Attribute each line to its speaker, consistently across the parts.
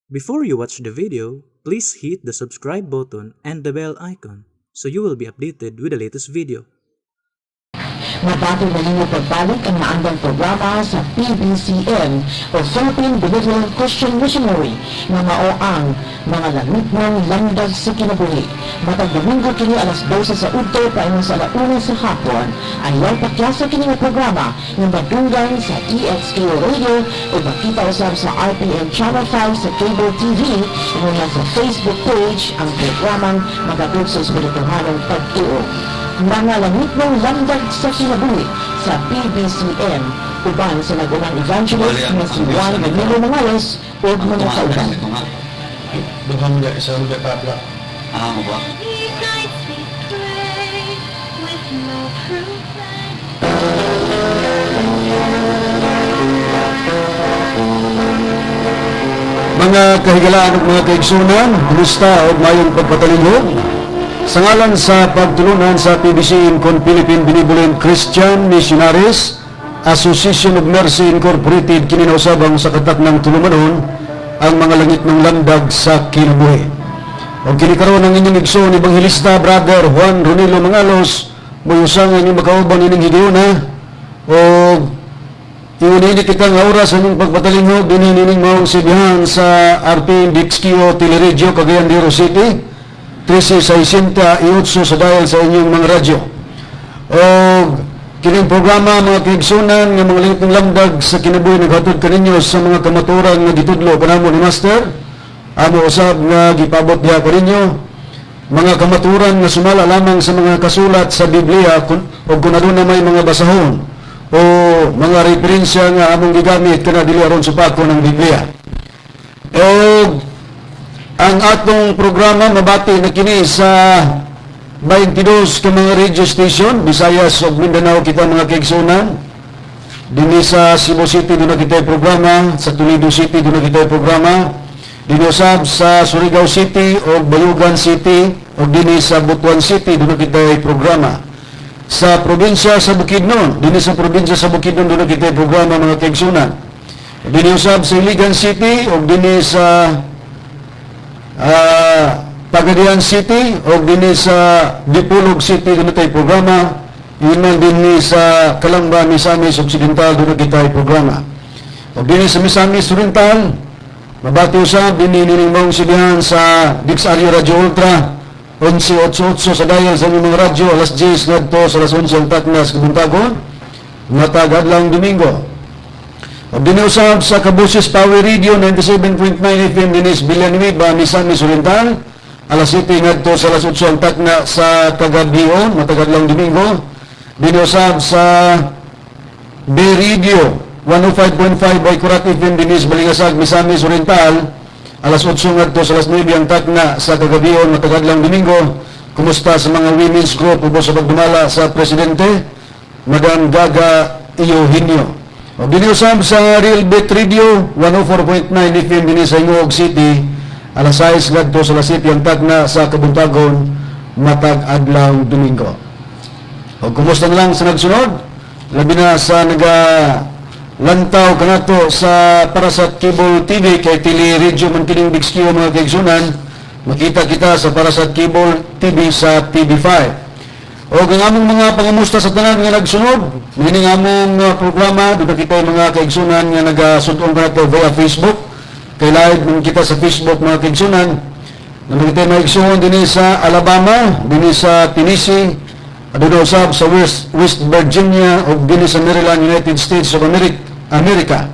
Speaker 1: Before you watch the video, please hit the subscribe button and the bell icon so you will be updated with the latest video.
Speaker 2: Mabati na ninyo pagbalik ang naandang programa sa PBCM o Philippine Benevolent Christian Missionary nga mao ang Mga Langitnong Lamdag sa Kinabuhi. Matag Domingo kini alas 12 sa udto paingon sa alauna sa hapon. Ayaw pakyasa kini nga programa nga madunggan sa EXKO Radio o makita usab sa RPN Channel 5 sa Cable TV, ingon sa Facebook page ang programang magatug sa espirituhanong pagtuo. Mga Langitnong Lamdag sa Kinabuhi sa PBCM uban sa nag-unang evangelist nga si Juan Danilo Mangalos ug mga kauban.
Speaker 3: Duhang ga isang ga tabla.
Speaker 4: Ah, mo ba?
Speaker 5: Many nights we prayed with no proof that
Speaker 6: Mga kahigalaan ug mga kaigsunan, kumusta ug mayong pagpatalinghog? Sa ngalan sa pagtulunan sa PBC Con Philippine Benevolent Christian Missionaries Association of Mercy Incorporated, kini na usab ang sa katak ng tulumanon, ang Mga Langitnong Lamdag sa Kinabuhi. O kini karon ang inyong igsoon, Ebanghelista Brother Juan Ronilo Mangalos, muyusang inyong makauban ining higayuna o iunini kita nga oras sa inyong pagpatalinghog dinhi nining maong sibihan sa RPN DXKO Teleradyo, Cagayan de Oro City, 1368 sa dial sa inyong mga radyo. O kining programa, mga kaigsunan, nga Mga Langitnong Lamdag sa Kinabuhi, naghatod kaninyo sa mga kamaturan nga gitudlo kanamo ni Master. Amo usab nga gipabot diha kaninyo mga kamaturan nga sumala lamang sa mga kasulat sa Biblia kun, o kung aduna may mga basahon o mga referensya nga among gigamit kana dili aron supako ng Biblia. O ang atong programa mabati na kini sa 22 ka mga radio station, Visayas ug Mindanao kita, mga kaigsunan. Dinhi sa Cebu City duna kita programa, sa Toledo City duna kita programa, dinhi usab sa Surigao City o Bayugan City o dinhi sa Butuan City duna kita programa. Sa probinsya sa Bukidnon, dinhi sa probinsya sa Bukidnon duna kita programa, mga kaigsunan. Dinhi usab sa Iligan City o dinhi sa Pagadian City o dinhi sa Dipolog City duna tay programa. Yun man dinhi sa Calamba, Misamis Occidental duna kita programa. O dinhi sa Misamis Oriental mabati usab dinhi nining maong sibihan sa Dixario Radio Ultra, 1188 sa dial sa inyong mga radyo, alas 10 ngadto sa alas 11 ang takna sa kabuntagon matag adlawng Domingo. O dinhi usab sa Kabusis Power Radio 97.9 FM dinhi sa Villanueva, Misamis Oriental, alas 7 ngadto sa alas 8 ang takna sa kagabion matag adlawng Domingo. Dinhi usab sa B Radio 105.5 by Kurat FM dinhi sa Balingasag, Misamis Oriental, alas 8 ngadto sa alas 9 ang takna sa kagabion matag adlawng Domingo. Kumusta sa mga women's group ubos sa pagdumala sa presidente, Madam Gaga Eugenio. O dinhi usab sa Real Bet Radio 104.9 FM dinhi sa Gingoog City, alas 6 ngadto sa alas 7 ang takna sa kabuntagon matag adlaw Domingo. O kumusta na lang sa nagsunod? Labi na sa naga lantaw kanato sa para sa cable TV kay teleradyo man kining Big Q, mga kaigsunan. Makita kita sa para sa cable TV sa TV5. O ang among mga pangamusta sa tanan nga nagsunod nining among programa. Duna kita mga kaigsunan nga nagasud-on kanato via Facebook kay live man kita sa Facebook, mga kaigsunan. Naa kita mga igsuon dinhi sa Alabama, dinhi sa Tennessee, aduna usab sa West Virginia ug dinhi sa Maryland, United States of America.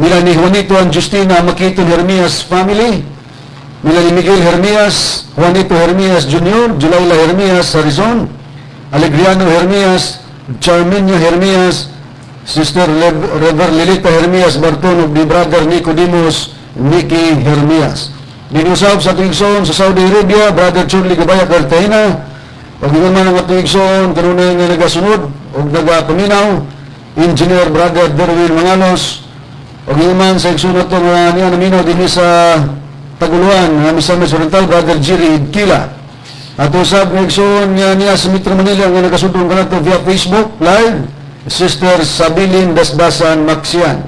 Speaker 6: Nila ni Juanito and Justina Makiton Hermias family, nila ni Miguel Hermias, Juanito Hermias Jr., Julayla Hermias Harizon, Alegriano Hermias, Charminio Hermias, Sister Rever Lilita Hermias Barton ug ni Brother Nicodemus Nicky Hermias. Dinhi usab sa atong igsoon sa Saudi Arabia, Brother Chudley Gabaya Cartagena, ug ingon man ang atong igsoon kanunay nga nagasunod ug nagapaminaw, Engineer Brother Derwin Mangalos, ug ingon man sa igsoon nato nga niya naminaw dinhi sa Taguluan, nga Misamis Oriental, Brother Jerry Kila. Ato usab nga igsoon nga niya sa Metro Manila nga nagasudong kanato via Facebook Live, Sister Sabilin Dasdasan Maxian.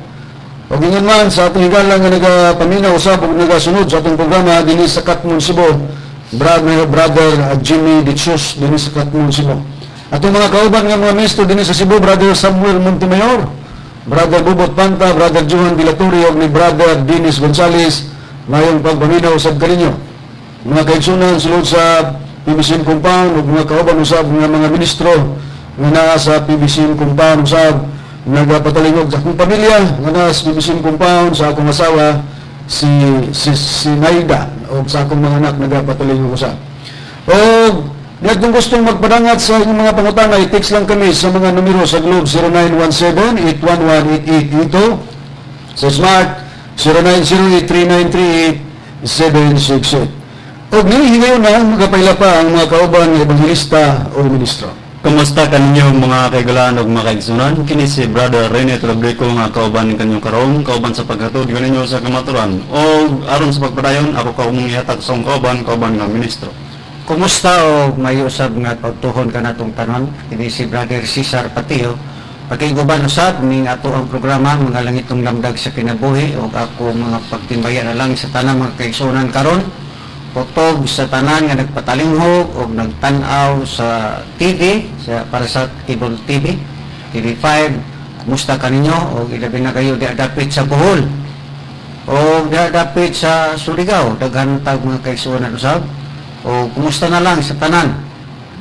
Speaker 6: Og ingon man sa atong higala nga nagapaminaw usab ug nagasunod sa atong programa dinhi sa Katmon, Cebu, brother, brother Jimmy De Jesus dinhi sa Katmon, Cebu. Atong mga kauban nga mga ministro dinhi sa Cebu, Brother Samuel Montemayor, Brother Bubot Panta, Brother Johan Villatori ug ni Brother Dennis Gonzales, mayong pagpaminaw usab kaninyo. Mga kaigsunan sulod sa PBCM compound ug mga kauban usab nga mga ministro nga naa sa PBCM compound usab nagapatalingog sa akong pamilya nga naa sa PBCM compound, sa akong asawa si Naida ug sa akong mga anak nagapatalingog usab. Og kung gustong magpadangat sa inyong mga pangutana, i-text lang kami sa mga numero sa Globe 0917-811-8882, sa Smart 0908-3938-768. Og nihigayon na magkapaila pa ang mga kauban nga ebanghelista o ministro.
Speaker 4: Kumusta kaninyo, mga kaigulaan ug mga kaigsunan? Kini si Brother Rene Tulabrico nga kauban kanyo karon, kauban sa paghatod kaninyo sa kamaturan. O aron sa pagpadayon, ako kaumong ihatag sa akong kauban, kauban nga ministro.
Speaker 7: Kumusta o may usab nga pagtuhon ka natong tanon? Kini si Brother Cesar Patio. Pakiguban usab ning ato ang programa Mga Langitong Lamdag sa Kinabuhi ug ako mga pagtimbaya na lang sa tanang mga kaigsunan karon. Kutob sa tanan nga nagpatalinghog og nagtan-aw sa TV sa para sa cable TV, TV5. Kumusta kaninyo og ilabi na kayo di dapit sa Bohol o dapit sa Surigao, daghan tag mga kaigsuonan usab. O kumusta na lang sa tanan.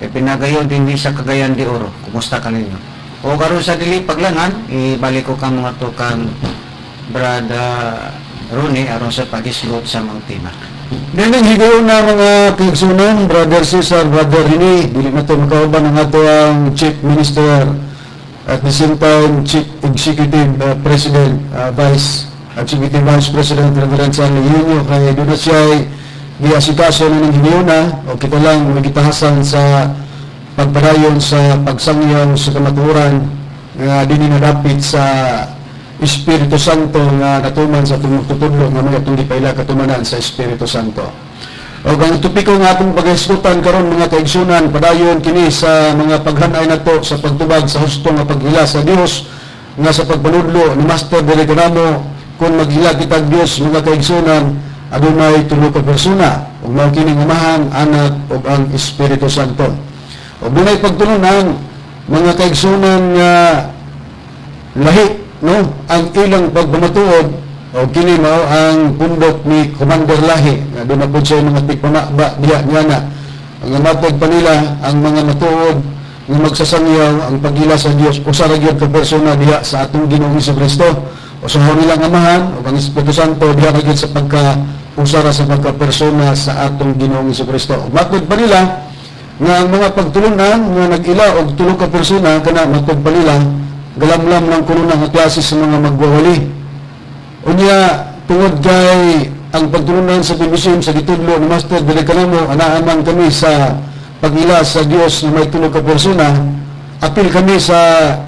Speaker 7: E pinagayon din sa Cagayan de Oro. Kumusta kaninyo? O karon sa dili paglangan, ibalik ko kang mga to kang Brad Rooney aron sa pagisgot sa mga tema.
Speaker 6: Nining higayon na, mga kaigsunan, Brother Cesar, Brother Rene, dili na to makauban ang ato ang Chief Minister at the same time Chief Executive President, Vice Executive Vice President Reverend Charlie Yunio kay doon na siya giasikaso na ng higayon na o kita lang magitahasan sa pagpadayon sa pagsangyaw sa kamatuoran nga dinhi nadapit sa Espiritu Santo nga natuman sa atong tutudlo nga mga atong gipaila katumanan sa Espiritu Santo. O ang topiko nga atong paghisgutan karon, mga kaigsunan, padayon kini sa mga paghanay nato sa pagtubag sa husto nga paghila sa Dios nga sa pagpanudlo ni Master diri kanamo. Kung maghila kitag Dios, mga kaigsunan, adunay tulo ka persona ug mao kini ang Amahan, Anak ug ang Espiritu Santo. Ug dunay pagtulunan, mga kaigsunan, nga lahi no ang ilang pagpamatuod o kini mao ang pundok ni Commander Lahi nga doon na po siya mga tigpamaba diha niya na ang matod pa nila ang mga matuod nga magsasangyaw ang pagila sa Dios usa ra gyud ka persona diha sa atong Ginoong Kristo o sa nilang Amahan o ang Espiritu Santo diha ra gyud sa pagka usa ra sa pagka persona sa atong Ginoong Kristo. Matod pa nila nga ang mga pagtulunan nga nag-ila og tulo ka persona kana, matod pa nila, galamlam lang kuno nga klase sa mga magwawali. Unya tungod kay ang pagtulunan sa PBCM sa gitudlo ni Master dili kanamo anaa man kami sa pag-ila sa Dios na may tulo ka persona, apil kami sa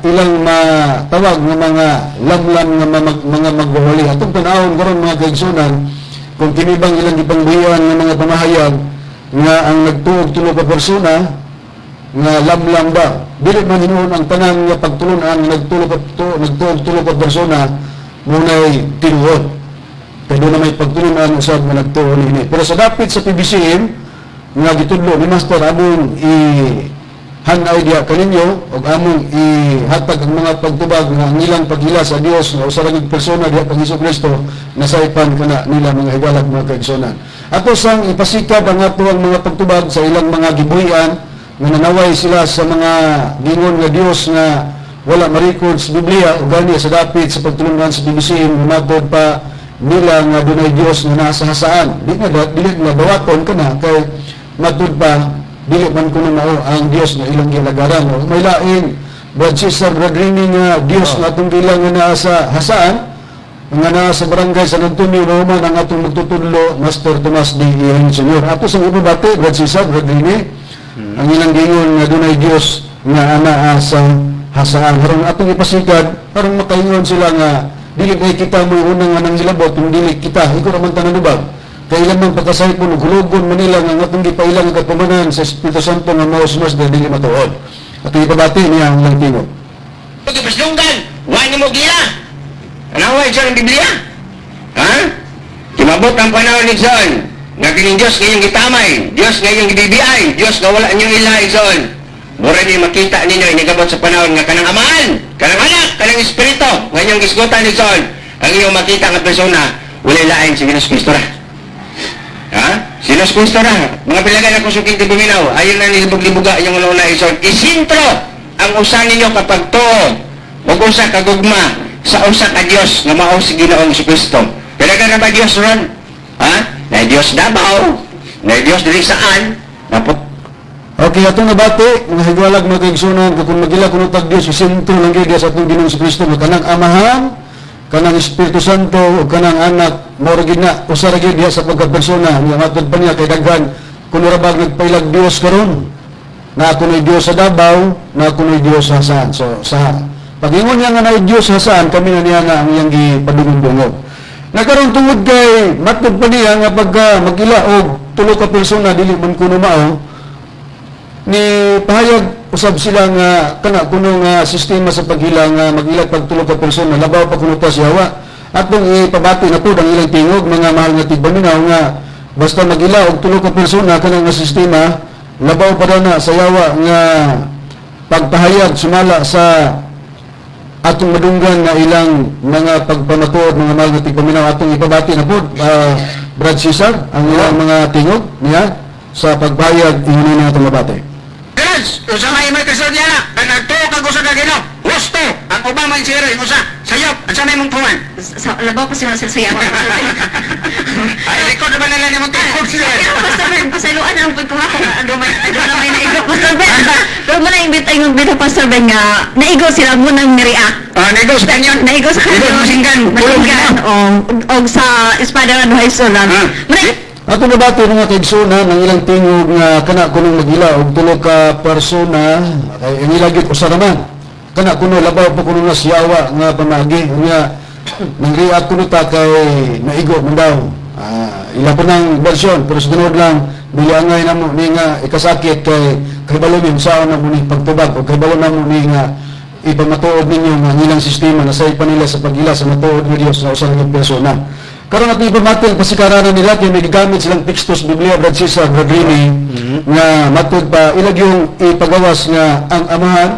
Speaker 6: ilang matawag nga mga lamlam nga mga magwawali. Atong tan-awon karon, mga kaigsunan, kung kini bang ilang gipangbuhian nga mga pamahayag nga ang nagtuog tulo ka persona nga lamlam ba. Dili man hinuon ang tanan nga pagtulunan nga nagtuog tulo ka persona munay tinuod kay doon na may pagtulunan usab nga nagtuo niini. Pero sa dapit sa PBCM nga gitudlo ni Master, among i hanay diha kaninyo ug among ihatag ang mga pagtubag nga ang ilang paghila sa Dios nga usa ra gyud persona diha kang Kristo nasaypan kana nila, mga higalag, mga kaigsunan. Ato sang ipasikab ang ato ang mga pagtubag sa ilang mga gibuhian nga nanaway sila sa mga gingon nga Dios nga wala ma-record sa Biblia o gani sa dapit sa pagtulungan sa PBCM, matod pa nila nga dunay Dios nga nasa hasaan. Di na dili na dawaton kana kay matud pa dili man kuno mao ang Dios nga ilang gilagaran. O may lain, Brad Cesar, Brad Rini, nga Dios nga atong gilang nga naa sa hasaan nga naa sa barangay San Antonio mao man ang atong magtutudlo, Master Tomas D. Ihin Sr. Ato sang ibabati, Brad Cesar, Brad Rini, ang ilang gingon nga dunay Dios nga anaa sa hasaan. Harong atong ipasikad aron makaingon sila nga dili kay kita mo unang nga nanghilabot kung dili kita ikaw ra man tananubag kay ilang man pagkasaypon ug hulugon man nila nga ang atong gipailang nga katumanan sa Espiritu Santo nga mao si Master dili matuod. Atong ipabati niya ang ilang tingog.
Speaker 8: Pagpaslunggan, wa ni mo gila. Anawa igsoon ang Biblia? Ha? Kimabot ang panahon, igsoon, nga kining Diyos ngayong gitamay, Diyos ngayong gibibiay, Diyos nga wala niyong ila, igsoon. Mura ni makita ninyo inigabot sa panahon nga kanang Amahan, kanang Anak, kanang Espiritu, nga inyong gisgutan, igsoon. Ang iyong makita nga persona, walay lain si Ginoong Kristo ra. Ha? Si Ginoong Kristo ra. Mga pilagan ako suking tibuminaw, ayon na nilibog-libuga inyong una, igsoon. Isintro ang usa ninyo kapag tuo ug usa ka gugma sa usa ka Dios nga mao si Ginoong Kristo. Pilagan na ba Dios ron? Ha? Na Dios Davao, na Dios dili saan? Napot
Speaker 6: Okay, atong nabati, mga higwalag, mga kaigsunan, kung magila kuno tag Dios, isentro lang gyud sa atong Ginoong Kristo nga kanang Amahan, kanang Espiritu Santo ug kanang Anak, mao ra gyud na usa ra gyud diha sa pagkapersona. Nga matod pa niya kay daghan kuno ra bag nagpailag Dios karon na kuno'y Dios sa Davao, na kuno'y Dios sa saan. So, sa pag-ingon niya nga naay Dios sa saan, kami na niya nga ang iyang gipadungog-dungog. Nakaroon tungod kay matod pa niya nga pagka magila og tulo ka persona dili man kuno mao ni pahayag usab sila nga kana kuno nga sistema sa paghila nga mag-ila pag tulo ka persona labaw pa kuno ta siyawa. Atong ipabati na pud ang ilang tingog, mga mahal nga tigpaminaw, nga basta mag-ila og tulo ka persona kana nga sistema labaw pa daw na sa yawa nga pagpahayag sumala sa atong madunggan nga ilang mga pagpamatuod. Mga mahal nga tigpaminaw, atong ipabati na pud, Brad Cesar, ang ilang mga tingog niya sa pagpahayag ingon na atong mabati.
Speaker 8: Yes, usa may may kasod niya na, kag nagtuo kag usa ka Ginoo. Gusto ang uban man siguro yung usa. Sayop, unsa may mong tuwan?
Speaker 5: Sa, labaw pa sila sa saya.
Speaker 8: Ay, record na ba nila nimong tingog sila?
Speaker 5: Kaya, Pastor Ben, pasayloan ang pagkuha ko. Ano may, ano na may naigo, Pastor Ben. Pero mo na imbit ay bitaw, Pastor Ben, nga naigo sila mo nang nireact.
Speaker 8: Ah, naigo sa kanyon.
Speaker 5: Naigo sa kanyon.
Speaker 8: Naigo sa singgan.
Speaker 5: Masinggan. O, og sa Espada nga High School lang.
Speaker 8: Ah.
Speaker 5: Muna,
Speaker 6: Ato nabati, mga kaigsunan, ang ilang tingog nga kana kunong magila og tulo ka persona kay ang ila gyud usa naman. Kana kuno labaw pa kuno nga siyawa nga pamagi nga nang react kuno ta kay naigo man daw. Ah, ila pa nang version pero sa tinuod lang dili angay namo ni nga ikasakit kay kahibalo mi unsaon namo ni pagtubag o kahibalo namo ni nga ipamatuod ninyo nga ang ilang sistema nasay pa nila sa pag-ila sa matuod nga Dios na usa lang persona. Karon at ipamati ang pasikaranan nila kay may gigamit silang teksto sa Biblia, Brad Cesar, Brad Rini, nga matud pa ilag yung ipagawas nga ang Amahan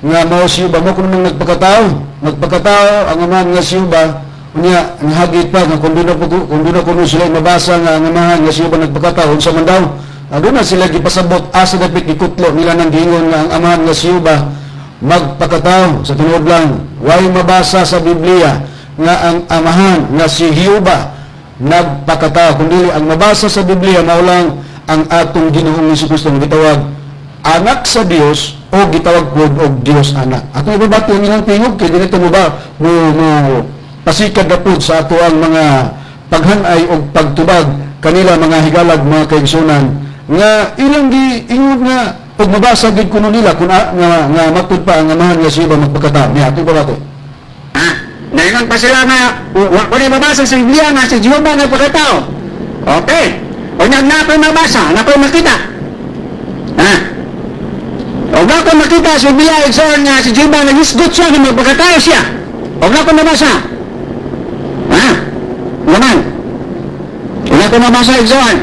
Speaker 6: nga mao si Yuba mo kuno nang nagpakatao. Nagpakatao ang Amahan nga si Yuba, unya ang hagit pa nga kung duna kuno sila mabasa nga ang Amahan nga si Yuba nagpakatao unsa man daw. Ah, doon na sila gipasabot asa dapit gikutlo nila nang giingon nga ang Amahan nga si Yuba magpakatao. Sa tinuod lang, way mabasa sa Biblia nga ang Amahan nga si Hiuba nagpakatao, kundi ang mabasa sa Biblia mao lang ang atong Ginoong Hesukristo nga gitawag Anak sa Dios o gitawag pod og Dios Anak. Atong ibabati ang ilang tingog kay dinito mo ba mo pasikad na pod sa ato ang mga paghanay og pagtubag kanila, mga higalag, mga kaigsunan, nga ilang gi ingon nga og mabasa gid kuno nila kun nga matud pa ang Amahan nga si Iba magpakatao niya. Atong ibabati.
Speaker 8: Ha? Naingon pa sila nga, wa ko na mabasa sa Biblia nga si Jehovah nagpakatao. Okay. O na na ako'y mabasa, na ako'y makita. Ha? O na ako'y makita sa Biblia, igsoon nga si Jehovah nagisgot siya nga magpakatao siya. O na ako'y mabasa. Ha? Naman. O na ako'y mabasa, igsoon.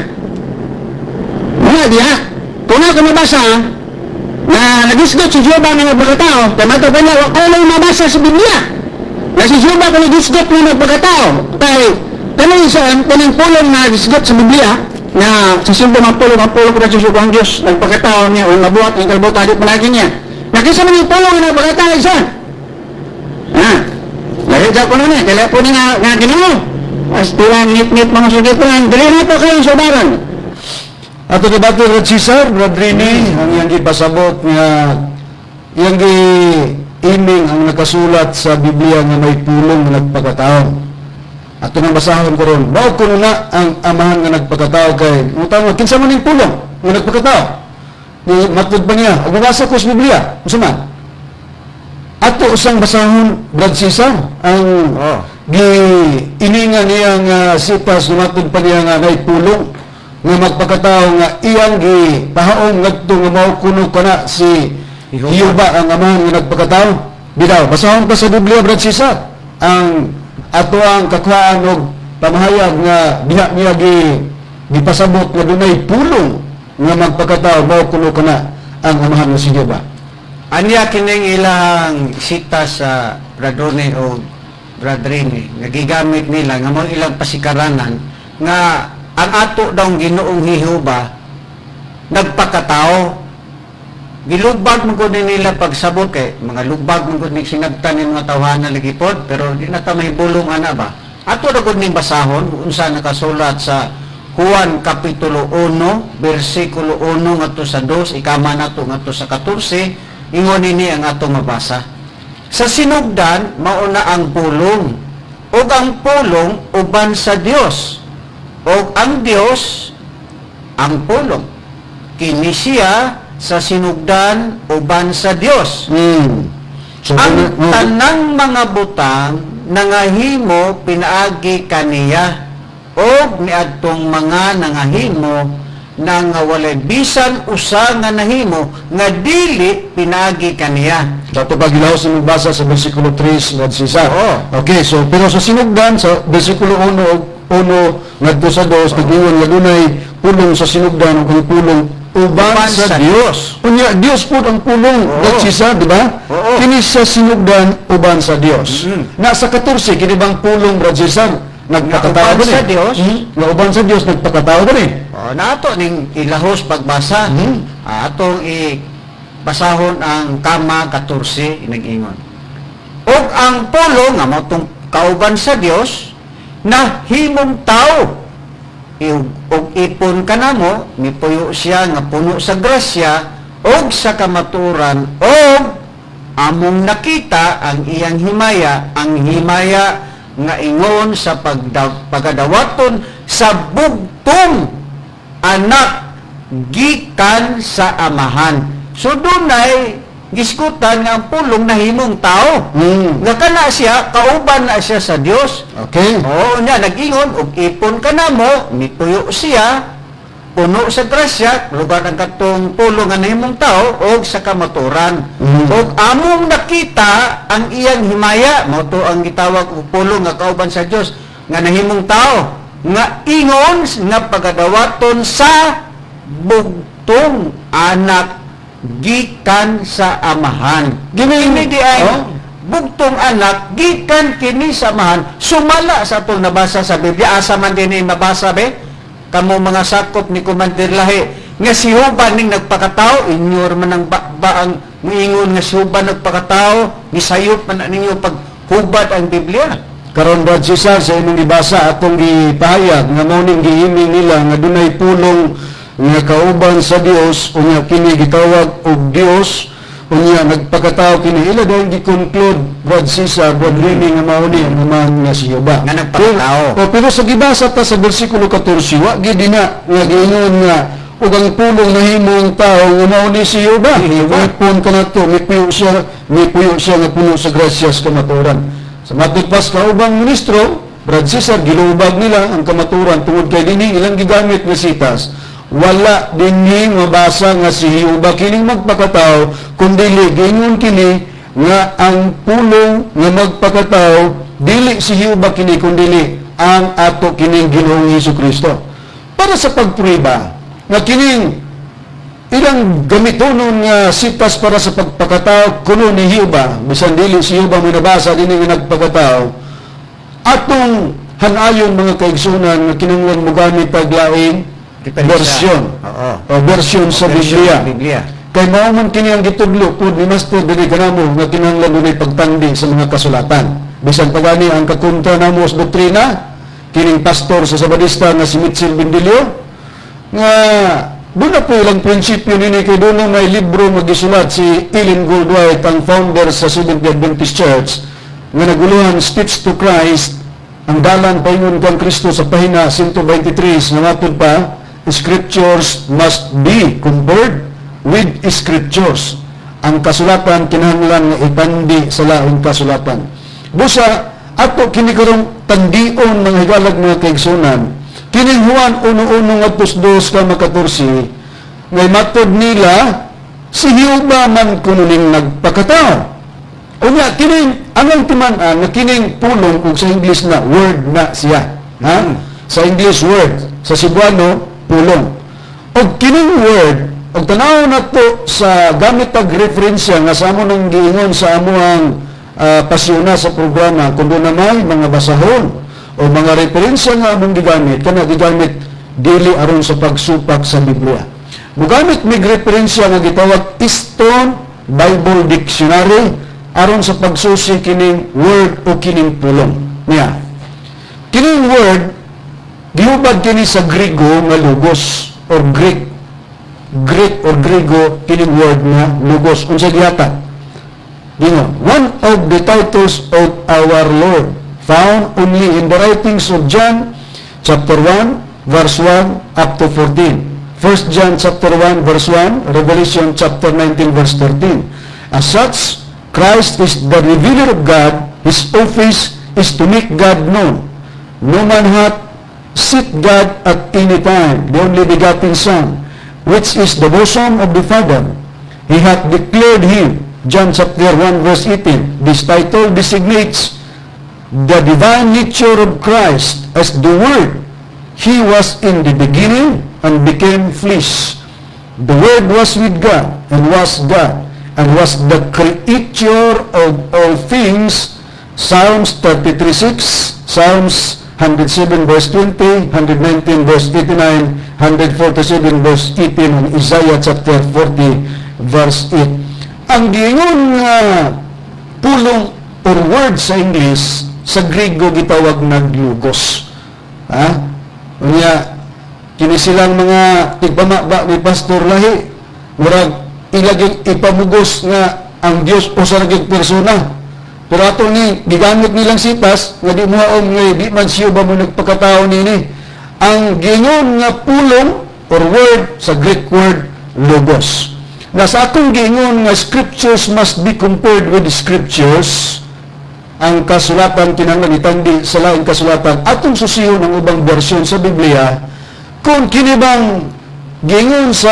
Speaker 8: Wala diha. Kung ako mabasa, na nagisgot si Jehovah nga magpakatao, kay matod pa niya, wa ko lang mabasa sa Biblia. Na si Jehovah kung nagisgot nga magpakatao, kay kanang isang, kanang pulong na nagisgot sa Biblia, na sa simbo ang pulong ko na susuko ang Diyos, nagpakatao niya, o mabuhat ang kalbutan, di palagi niya. Nakisa man yung pulong nga nagpakatao, isa. Ha? Lahit ko na niya, kaya po niya nga, nga Ginoo. As tilang ngit-ngit mga sugit ko lang, dali na po kayo subaran.
Speaker 6: Ato debate, Brad Cesar, Brad Rini, ang iyang gipasabot nga iyang gi iming ang nakasulat sa Biblia nga may pulong nga nagpakatao. Ato nang basahon karon. Mao kuno na ang Amahan nga nagpakatao kay utang kinsa man ning pulong nga nagpakatao. Ni matud pa niya, ug mabasa ko sa Biblia, unsa man? Ato usang basahon, Brad Cesar, ang gi ininga niya nga sitas nga matud pa niya nga may pulong nga magpakatao nga iyang gi pahaong ngadto nga mao kuno kana si Hiyuba ang Amahan nga nagpakatao. Bidaw, basahon pa sa Biblia, Brad Cesar, ang ato ang kakuhaan og pamahayag nga diha niya gipasabot nga dunay pulong nga magpakatao, mao kuno kana ang Amahan nga si Jehova.
Speaker 7: Anya kining ilang sita sa Bradone o Bradrene nga gigamit nila nga mao ilang pasikaranan nga ang ato daw Ginoong Jehova nagpakatao. Gilubag man gud ni nila pagsabot kay mga lubag man gud ni sinagtan ni mga tawhana lagi pod, pero di na ta mahibulong ana ba. Ato ra gud ning basahon unsa nakasulat sa Juan kapitulo 1 bersikulo 1 ngadto sa 2, ikama nato ngadto sa 14. Ingon nini ang atong mabasa: "Sa sinugdan mao na ang pulong, ug ang pulong uban sa Dios, ug ang Dios ang pulong. Kini siya sa sinugdan uban sa Dios."
Speaker 6: So,
Speaker 7: "Ang tanang mga butang nangahimo pinaagi kaniya, og niadtong mga nangahimo na nga walay bisan usa nga nahimo nga dili pinaagi kaniya."
Speaker 6: Dato pa gilahos na magbasa sa versikulo 3 ngadto Cesar.
Speaker 7: Oo.
Speaker 6: Okay, so pero sa sinugdan sa versikulo 1 og 1 ngadto sa 2, nagingon nga dunay pulong sa sinugdan ug ang pulong uban
Speaker 7: Uban
Speaker 6: sa
Speaker 7: sa
Speaker 6: Dios. Unya Dios pud ang pulong,
Speaker 7: Oo.
Speaker 6: Cesar, di ba?
Speaker 7: Oo.
Speaker 6: Kini sa sinugdan uban sa Dios. Nasa 14 kini bang pulong, Brad Cesar, nagpakatao
Speaker 7: Nga uban
Speaker 6: ba ni?
Speaker 7: sa Dios?
Speaker 6: Nga uban sa Dios, nagpakatao ba ni?
Speaker 7: O, na ato ning ilahos pagbasa. Atong i basahon ang kama 14, nag-ingon: "Og ang pulong nga mao tong kauban sa Dios na himong tao ug ipon kanamo, mipuyo siya nga puno sa grasya ug sa kamaturan, ug among nakita ang iyang himaya, ang himaya nga ingon sa pagadawaton sa bugtong anak gikan sa Amahan." So dunay giskutan nga ang pulong nahimong tao. Nga kana siya, kauban na siya sa Dios. Oo niya, nag-ingon, "Og ipon kanamo, mipuyo siya, puno sa grasya," lugar ang katong pulong nga nahimong tao, "og sa kamaturan. Og among nakita ang iyang himaya," mao to ang gitawag og pulong nga kauban sa Dios, nga nahimong tao, "nga ingon nga pagadawaton sa bugtong anak gikan sa Amahan." Kini di ay bugtong anak gikan kini sa Amahan, sumala sa atong nabasa sa Biblia. Asa man din ay mabasa be kamo mga sakop ni Commander Lahi nga si Huban ning nagpakatao? Inyo man ang ba ang muingon nga si Huban nagpakatao? Gisayop man na ninyo paghubad ang Biblia.
Speaker 6: Karon, Brad Cesar, sa imong gibasa, atong gipahayag nga mao ning giiming nila nga dunay pulong nga kauban sa Dios, unya kini gitawag og Dios, unya nagpakatao kini. Ila dahil gi-conclude, Brad Cesar, Brad Remy, nga mao ni ang Amahan nga si Jehova.
Speaker 7: Nga nagpakatao.
Speaker 6: Pero, oh, pero sa gibasa ta sa bersikulo 14, wa gid na nga giingon nga ug ang pulong nahimong tao nga mao ni si Jehova.
Speaker 7: Si Jehova.
Speaker 6: Ipon kanato, mipuyo siya nga puno sa grasya sa kamatuoran. Sa matod pas kaubang ministro, Brad Cesar, gilubag nila ang kamatuoran tungod kay dinhi ilang gigamit nga sitas. Wala dinhi mabasa nga si Jehova kining magpakatao, kundi giingon kini nga ang pulong nga magpakatao dili si Jehova kini kundi ang ato kining Ginoong Hesus Kristo. Para sa pagprueba nga kining ilang gamitonon nga sitas para sa pagpakatao kuno ni Jehova, bisan dili si Jehova may nabasa dinhi nga nagpakatao, atong hanayon, mga kaigsunan, nga kinahanglan mo gamit tag laing
Speaker 7: Diferensya.
Speaker 6: version o version sa
Speaker 7: Version
Speaker 6: Biblia.
Speaker 7: sa Biblia.
Speaker 6: Kay mao man kini ang gitudlo pud ni Master diri kanamo nga kinahanglan dunay pagtandi sa mga kasulatan. Bisan pa gani ang kakontra namo sa doktrina kining pastor sa Sabadista nga si Mitchell Bendilio, nga doon na po ilang prinsipyo nini kay doon na may libro magisulat si Ellen Goldwhite, ang founder sa Seventh Day Adventist Church, nga naguluhan Steps to Christ, ang dalan paingon kang Kristo, sa pahina 123, nga matod pa, "Scriptures must be compared with scriptures." Ang kasulatan kinahanglan nga itandi sa laing kasulatan. Busa ato kini karong tandion, mga higalag, mga kaigsunan, kining Juan 1:1 ngadto 2 kama 14 ngay matod nila si Jehova man kuno ning nagpakatao. Unya kining anong timan-an nga kining pulong ug sa English na word na siya. Ha? Sa English word, sa Cebuano pulong. Og kining word, og tanaw nato sa gamit tag referensya nga sa amo nang giingon sa amoang pasyona sa programa, kung doon na may mga basahon o mga referensya nga among gigamit, kana gigamit dili aron sa pagsupak sa Biblia. Mugamit mig referensya nga gitawag Easton Bible Dictionary aron sa pagsusi kining word o kining pulong. Niya. Kining word gihubad kini sa Grigo nga logos or Greek. Greek or Grigo kining word nga logos. Unsa gihatag? Gingon, one of the titles of our Lord found only in the writings of John chapter 1 verse 1 up to 14. 1 John chapter 1 verse 1, Revelation chapter 19 verse 13. As such, Christ is the revealer of God. His office is to make God known. No man hath seen God at any time, the only begotten Son, which is the bosom of the Father. He hath declared him. John chapter 1 verse 18. This title designates the divine nature of Christ as the Word. He was in the beginning and became flesh. The Word was with God and was God and was the creator of all things. Psalms 33:6, Psalms 107 verse 20, 119 verse 89, 147 verse 18, and Isaiah chapter 40 verse 8. Ang giingon nga pulong or word sa English, sa Griego gitawag nag logos. Ha? Unya, kini silang mga tigpamaba ni Pastor Lahi, murag ilaging ipamugos nga ang Dios usa ra gyud persona. Pero ato ni gigamit nilang sitas nga di mo haom nga di man siya ba mo nagpakatao nini. Ang giingon nga pulong or word sa Greek word logos. Na sa akong giingon nga scriptures must be compared with scriptures, ang kasulatan kinahanglan itandi sa laing kasulatan, atong susihon ang ubang bersyon sa Biblia kung kini bang giingon sa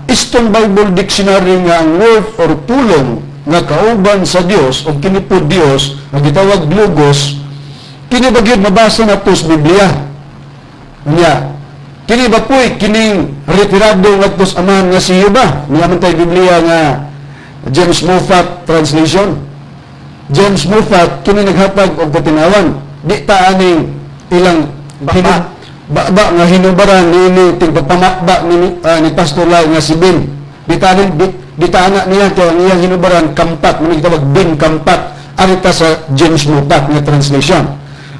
Speaker 6: Easton Bible Dictionary nga ang word or pulong nga kauban sa Dios o kini po Dios nga gitawag logos, kini ba gyud mabasa nato sa Biblia? Nya kini ba po'y kining retirado ngadto sa Amahan nga siyo ba niya man tay Biblia nga James Moffatt translation? James Moffatt kini naghatag og katinawan, di ta aning ilang
Speaker 7: Baba.
Speaker 6: Ba nga hinubaran niini tigpagpamakba ni Pastor Lai nga si Ben. Di ta aning di ta ana niya kay ang iyang hinubaran Kampat man gitawag Ben Kampat. Arita sa James Moffatt nga translation.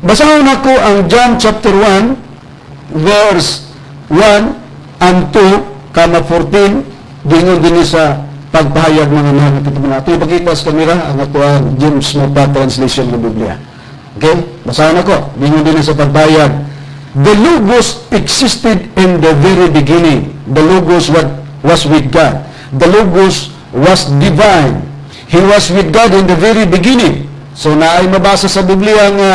Speaker 6: Basahon nako ang John chapter 1 verse 1 and 2 comma 14. Dingon dinhi sa pagpahayag, mga mahal na titingnan natin. Ipakita sa kamera ang atoang James Moffatt translation ng Biblia. Okay? Basahan ako. Dingon dinhi sa pagpahayag. The Logos existed in the very beginning. The Logos was with God. The Logos was divine. He was with God in the very beginning. So naay mabasa sa Biblia nga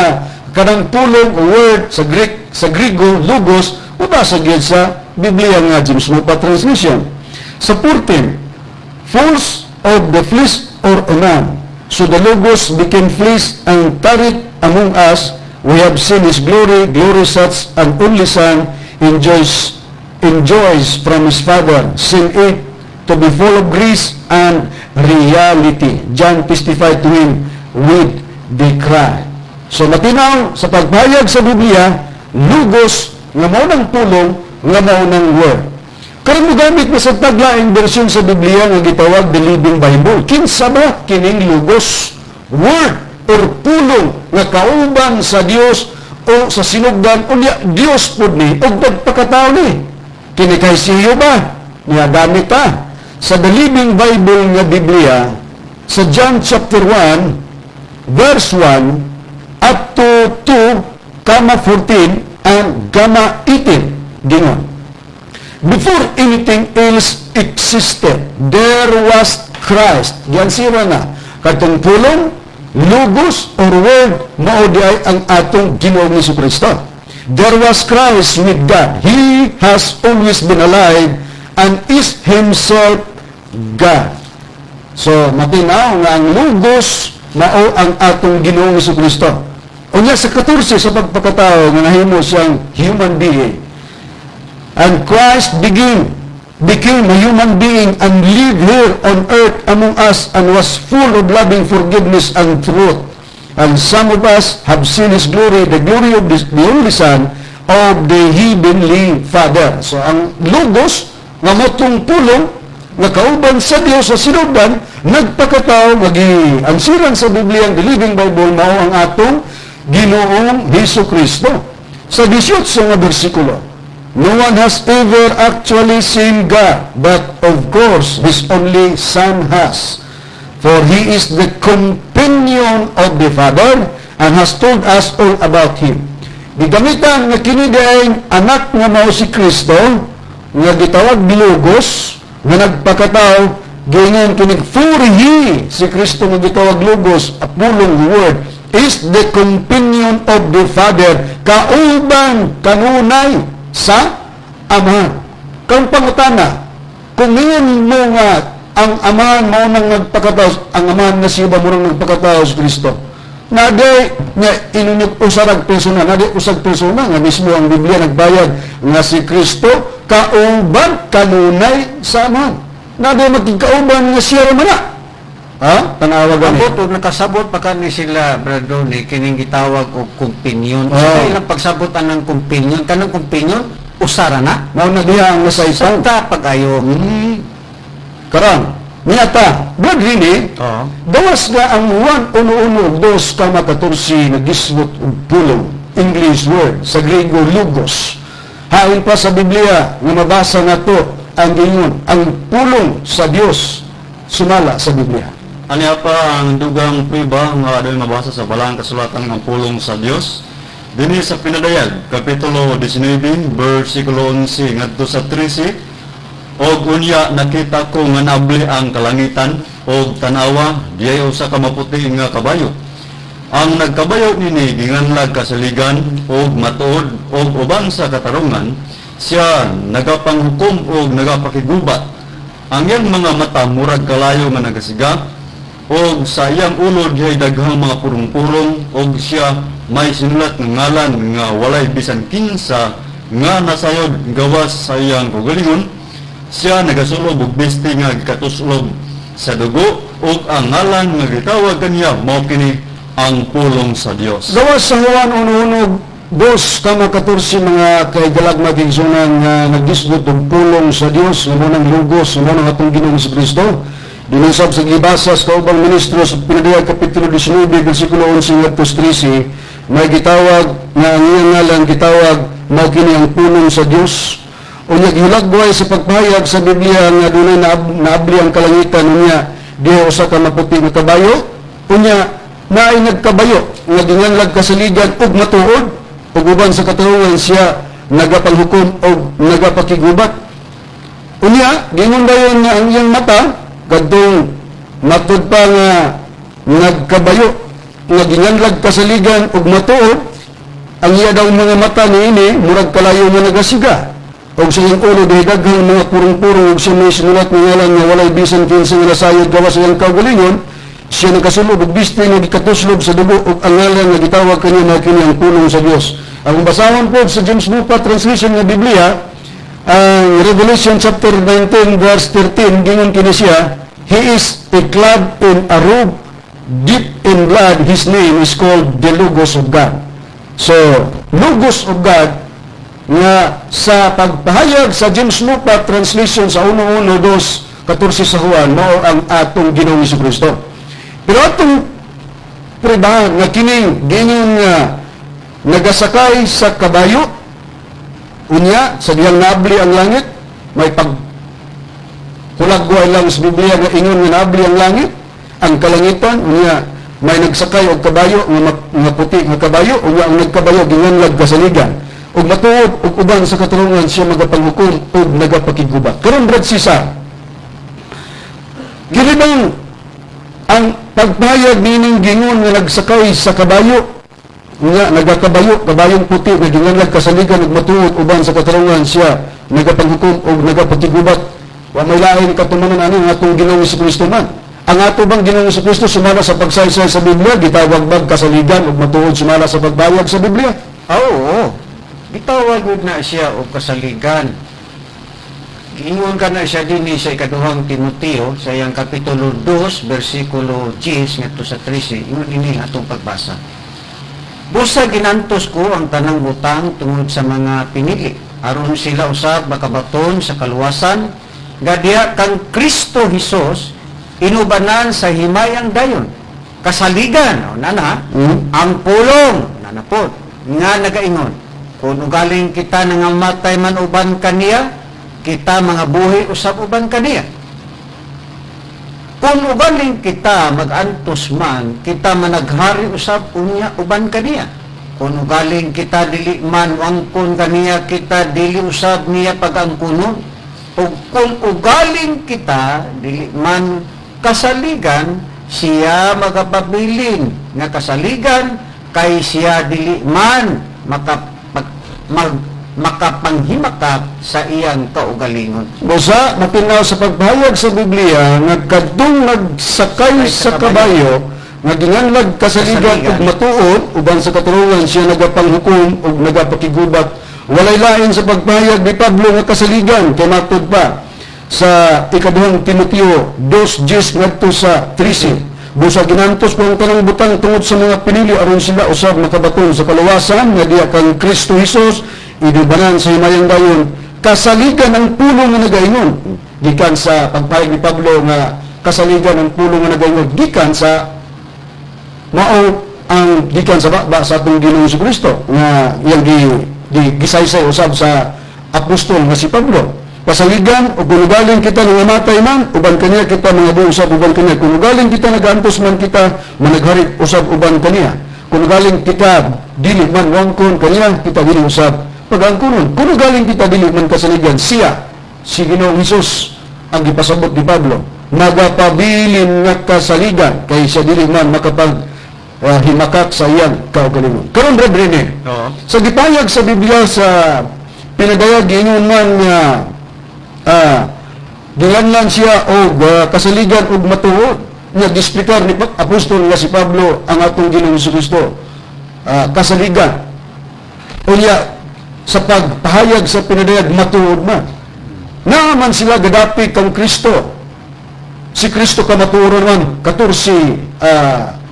Speaker 6: kanang pulong o word sa Greek, sa Griego logos, mabasa gyud sa Biblia nga James Moffatt translation. Sa 14, false of the flesh or a man. So the Logos became flesh and tarried among us. We have seen His glory, glory such an only Son enjoys from His Father. Seen it to be full of grace and reality. John testified to Him with the cry. So matinaw sa pagpahayag sa Biblia, logos nga mao ng pulong nga mao ng word. Karon mogamit na sa taglaing bersyon sa Biblia nga gitawag the Living Bible. Kinsa ba kining logos, word or pulong nga kauban sa Dios o sa sinugdan, unya Dios pud ni og nagpakatao ni? Kini kay siyo ba? Niya gamit ta sa the Living Bible nga Biblia sa John chapter 1 verse 1 up to 2 comma 14 and comma 18. Gingon, "Before anything else existed, there was Christ." Giansira na. Katong pulong, logos or word, mao di ay ang atong Ginoong Kristo. "There was Christ with God. He has always been alive and is Himself God." So, matinaw nga ang logos Mao ang atong Ginoong Kristo. Unya sa 14 sa pagpakatao nga nahimo siyang human being. And Christ became a human being and lived here on earth among us and was full of loving forgiveness and truth. And some of us have seen His glory, the glory of the only Son of the Heavenly Father. So ang Logos, nga mao tong pulong, nga kauban sa Dios sa sinugdan, nagpakatao, nga giansiran sa Biblia, ang The Living Bible, mao ang atong Ginoong Hesus Kristo. Sa 18 nga bersikulo, "No one has ever actually seen God, but of course, His only Son has. For He is the companion of the Father and has told us all about Him." Gigamitan nga kini diay anak nga mao si Kristo, nga gitawag Logos, nga nagpakatao, giingon kini, for He, si Kristo nga gitawag Logos, a pulong, word, is the companion of the Father, kauban kanunay sa Ama. Kang pangutana, kung ngayon mo nga ang Ama mao nang nagpakatao, ang Ama nga siya ba mo nang nagpakatao sa Kristo? Naday nga inunyog usarag persona, naday usag persona nga mismo ang Biblia nagbayad nga si Kristo kauban kanunay sa Ama. Naday magkauban nga siya ra man na. Ha? Tanawa gani.
Speaker 7: Abot og nakasabot pa kani sila, Brad Ronnie, kining gitawag og companion.
Speaker 6: Oh.
Speaker 7: Sa ilang pagsabot anang companion, kanang companion usara na.
Speaker 6: Mao na diha ang nasaysan.
Speaker 7: Sabta pag-ayo.
Speaker 6: Karon, niyata, Brad Rini,
Speaker 7: Oo.
Speaker 6: Gawas nga ang Juan 1:1, 2:14 nagisgot og pulong, English word, sa Grego logos. Hain pa sa Biblia nga mabasa nato ang ingon, ang pulong sa Dios sumala sa Biblia.
Speaker 4: Aniya pa ang dugang prueba nga adunay mabasa sa balang kasulatan ng pulong sa Dios. Dinhi sa Pinadayag, Kapitulo 19, versikulo 11 ngadto sa 13, "Og unya nakita ko nga naabli ang kalangitan og tanawa, diay usa ka maputi nga kabayo. Ang nagkabayo nini ginganlag kasaligan og matuod ug uban sa katarungan siya nagapanghukom og nagapakigubat. Ang iyang mga mata murag kalayo nga nagasiga og sa iyang ulo dihay daghang mga purong-purong og siya may sinulat nga ngalan nga walay bisan kinsa nga nasayod gawas sa iyang kaugalingon. Siya nagasulob og biste nga gikatuslob sa dugo ug ang ngalan nga gitawag kaniya mao kini ang pulong sa Dios."
Speaker 6: Gawas sa Juan 1:1, 2:14, mga kaigalag magigsunan, nga nagisgot og pulong sa Dios nga mao nang Logos, nga mao nang atong Ginoong Kristo. Dinusab sa gibasa sa kaubang ministro sa Pinadayag Kapitulo 19 versikulo 11 ngadto 13, may gitawag nga ang iyang ngalan gitawag mao kini ang pulong sa Dios. Unya gihulagway sa pagpahayag sa Biblia nga dunay naabli ang kalangitan, unya diha usa ka maputi nga kabayo, unya naay nagkabayo nga ginganlag kasaligan ug matuod ug uban sa katarungan siya nagapanghukom og nagapakigubat. Unya gingon dayon nga ang iyang mata kadtong matud pa nga nagkabayo nga ginganlag kasaligan ug matuod, ang iya daw mga mata niini murag kalayo nga nagasiga og sa iyang ulo dihay daghang mga purong-purong ug siya may sinulat nga ngalan nga walay bisan kinsa nga nasayod gawas sa iyang kaugalingon. Siya nagkasulob og biste nga gikatuslob sa dugo ug ang ngalan nga gitawag kaniya mao kini ang pulong sa Dios. Ang basahon po sa James Moffatt Translation nga Biblia, ang Revelation chapter 19 verse 13, gingon kini siya, "He is a clad in a robe deep in blood. His name is called the Logos of God." So, Logos of God nga sa pagpahayag sa James Moffatt Translation sa 1:1, 2:14 sa Juan, mao ang atong Ginoong Kristo. Pero atong pruebahan nga kining gingon nga nagasakay sa kabayo, unya sa dihang naabli ang langit, may pag hulagway lang sa Biblia nga ingon nga naabli ang langit, ang kalangitan, unya may nagsakay og kabayo nga, nga puti nga kabayo, unya ang nagkabayo ginganlag kasaligan ug matuod ug uban sa katarungan siya magapanghukom ug nagapakigubat. Karon, Brad Cesar, kini bang ang pagpahayag nining gingon nga nagsakay sa kabayo nga nagakabayo, kabayong puti nga ginganlag kasaligan ug matuod uban sa katarungan siya nagapanghukom ug nagapakigubat, wa may lain katumanan ani nga atong Ginoong Kristo man? Ang ato bang Ginoong Kristo sumala sa pagsaysay sa Biblia, gitawag bag kasaligan ug matuod sumala sa pagbayag sa Biblia?
Speaker 7: Ah, oo. Gitawag gud na siya og kasaligan. Giingon ka na siya dinhi sa ikaduhang Timoteo sa iyang kapitulo 2 bersikulo 10 ngadto sa 13. Ingon ini ang atong pagbasa. Busa ginantos ko ang tanang butang tungod sa mga pinili aron sila usab makabaton sa kaluwasan nga diha kang Kristo Hesus inubanan sa himayang dayon kasaligan o nana ang pulong nana po nga nagaingon kung ugaling kita nangamatay man uban kaniya, kita mga buhi usab uban kaniya. Kung ugaling kita magantos man, kita managhari usab unya uban kaniya. Kung ugaling kita dili man wangkon kaniya, kita dili usab niya pag-angkunon. Ug kung ugaling kita dili man kasaligan, siya magapabilin nga kasaligan kay siya dili man makapanghimakak sa iyang kaugalingon.
Speaker 6: Busa, matinaw sa pagpahayag sa Biblia nga kadtong nagsakay sa kabayo nga ginganlag kasaligan
Speaker 7: Kasaligan.
Speaker 6: ug matuod uban sa katarungan siya nagapanghukom ug nagapakigubat. Walay lain sa pagpahayag ni Pablo nga kasaligan kay matud pa sa ikaduhang Timoteo 2:10 ngadto sa 13. Busa ginantos ko ang tanang butang tungod sa mga pinili aron sila usab makabaton sa kaluwasan nga diha kang Kristo Hesus inubanan sa himayang dayon kasaligan ang pulong nga nagaingon gikan sa pagpahayag ni Pablo nga kasaligan ang pulong nga nagaingon gikan sa mao ang gikan sa baba sa atong Ginoong Kristo nga iyang gi gisaysay usab sa apostol nga si Pablo. Pasaligan o kung ugaling kita nangamatay man uban kaniya kita mga buhi usab uban kaniya. Kung ugaling kita nagaantos man kita managhari usab uban kaniya. Kung ugaling kita dili man wangkon kaniya, kita dili usab pag-angkonon. Kung ugaling kita dili man kasaligan siya, si Ginoong Hesus, ang gipasabot ni Pablo nagapabilin nga kasaligan kay siya dili man makapag himakak sa iyang kaugalingon. Karon, Brad Rene, sa gipayag sa Biblia sa pinadayag, giingon man nga gilanlan siya og kasaligan og matuod nga gisplikar ni apostol nga si Pablo ang atong Ginoong Kristo kasaligan. Unya sa pagpahayag sa pinadayag matuod man. Naaman sila gadapig kang Kristo. Si Kristo kamatuoran man 14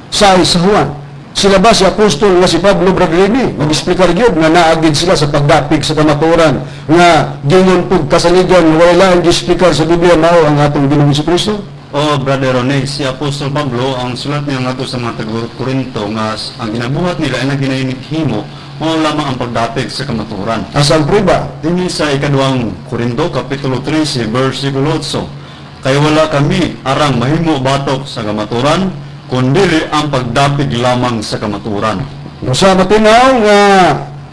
Speaker 6: sa sa Juan. Sila ba si apostol nga si Pablo, Brad Rene, mag-explicar gyud nga naagid sila sa pagdapig sa kamatuoran nga gingon pug kasaligan nga wala laing giexplikar sa Biblia mao ang atong Ginoong Kristo?
Speaker 4: O Brother Rene, si Apostol Pablo ang sulat niya ngadto sa mga taga-Korinto nga ang ginabuhat nila ay naginainit-himo mao lamang ang pagdapig sa kamatuoran.
Speaker 6: Asa ang prueba?
Speaker 4: Dinhi sa ikaduhang Korinto, Kapitulo 13, versikulo 8, kay wala kami arang mahimo batok sa kamatuoran, kundili ang pagdapig lamang sa kamatuoran.
Speaker 6: No, sa matinaw nga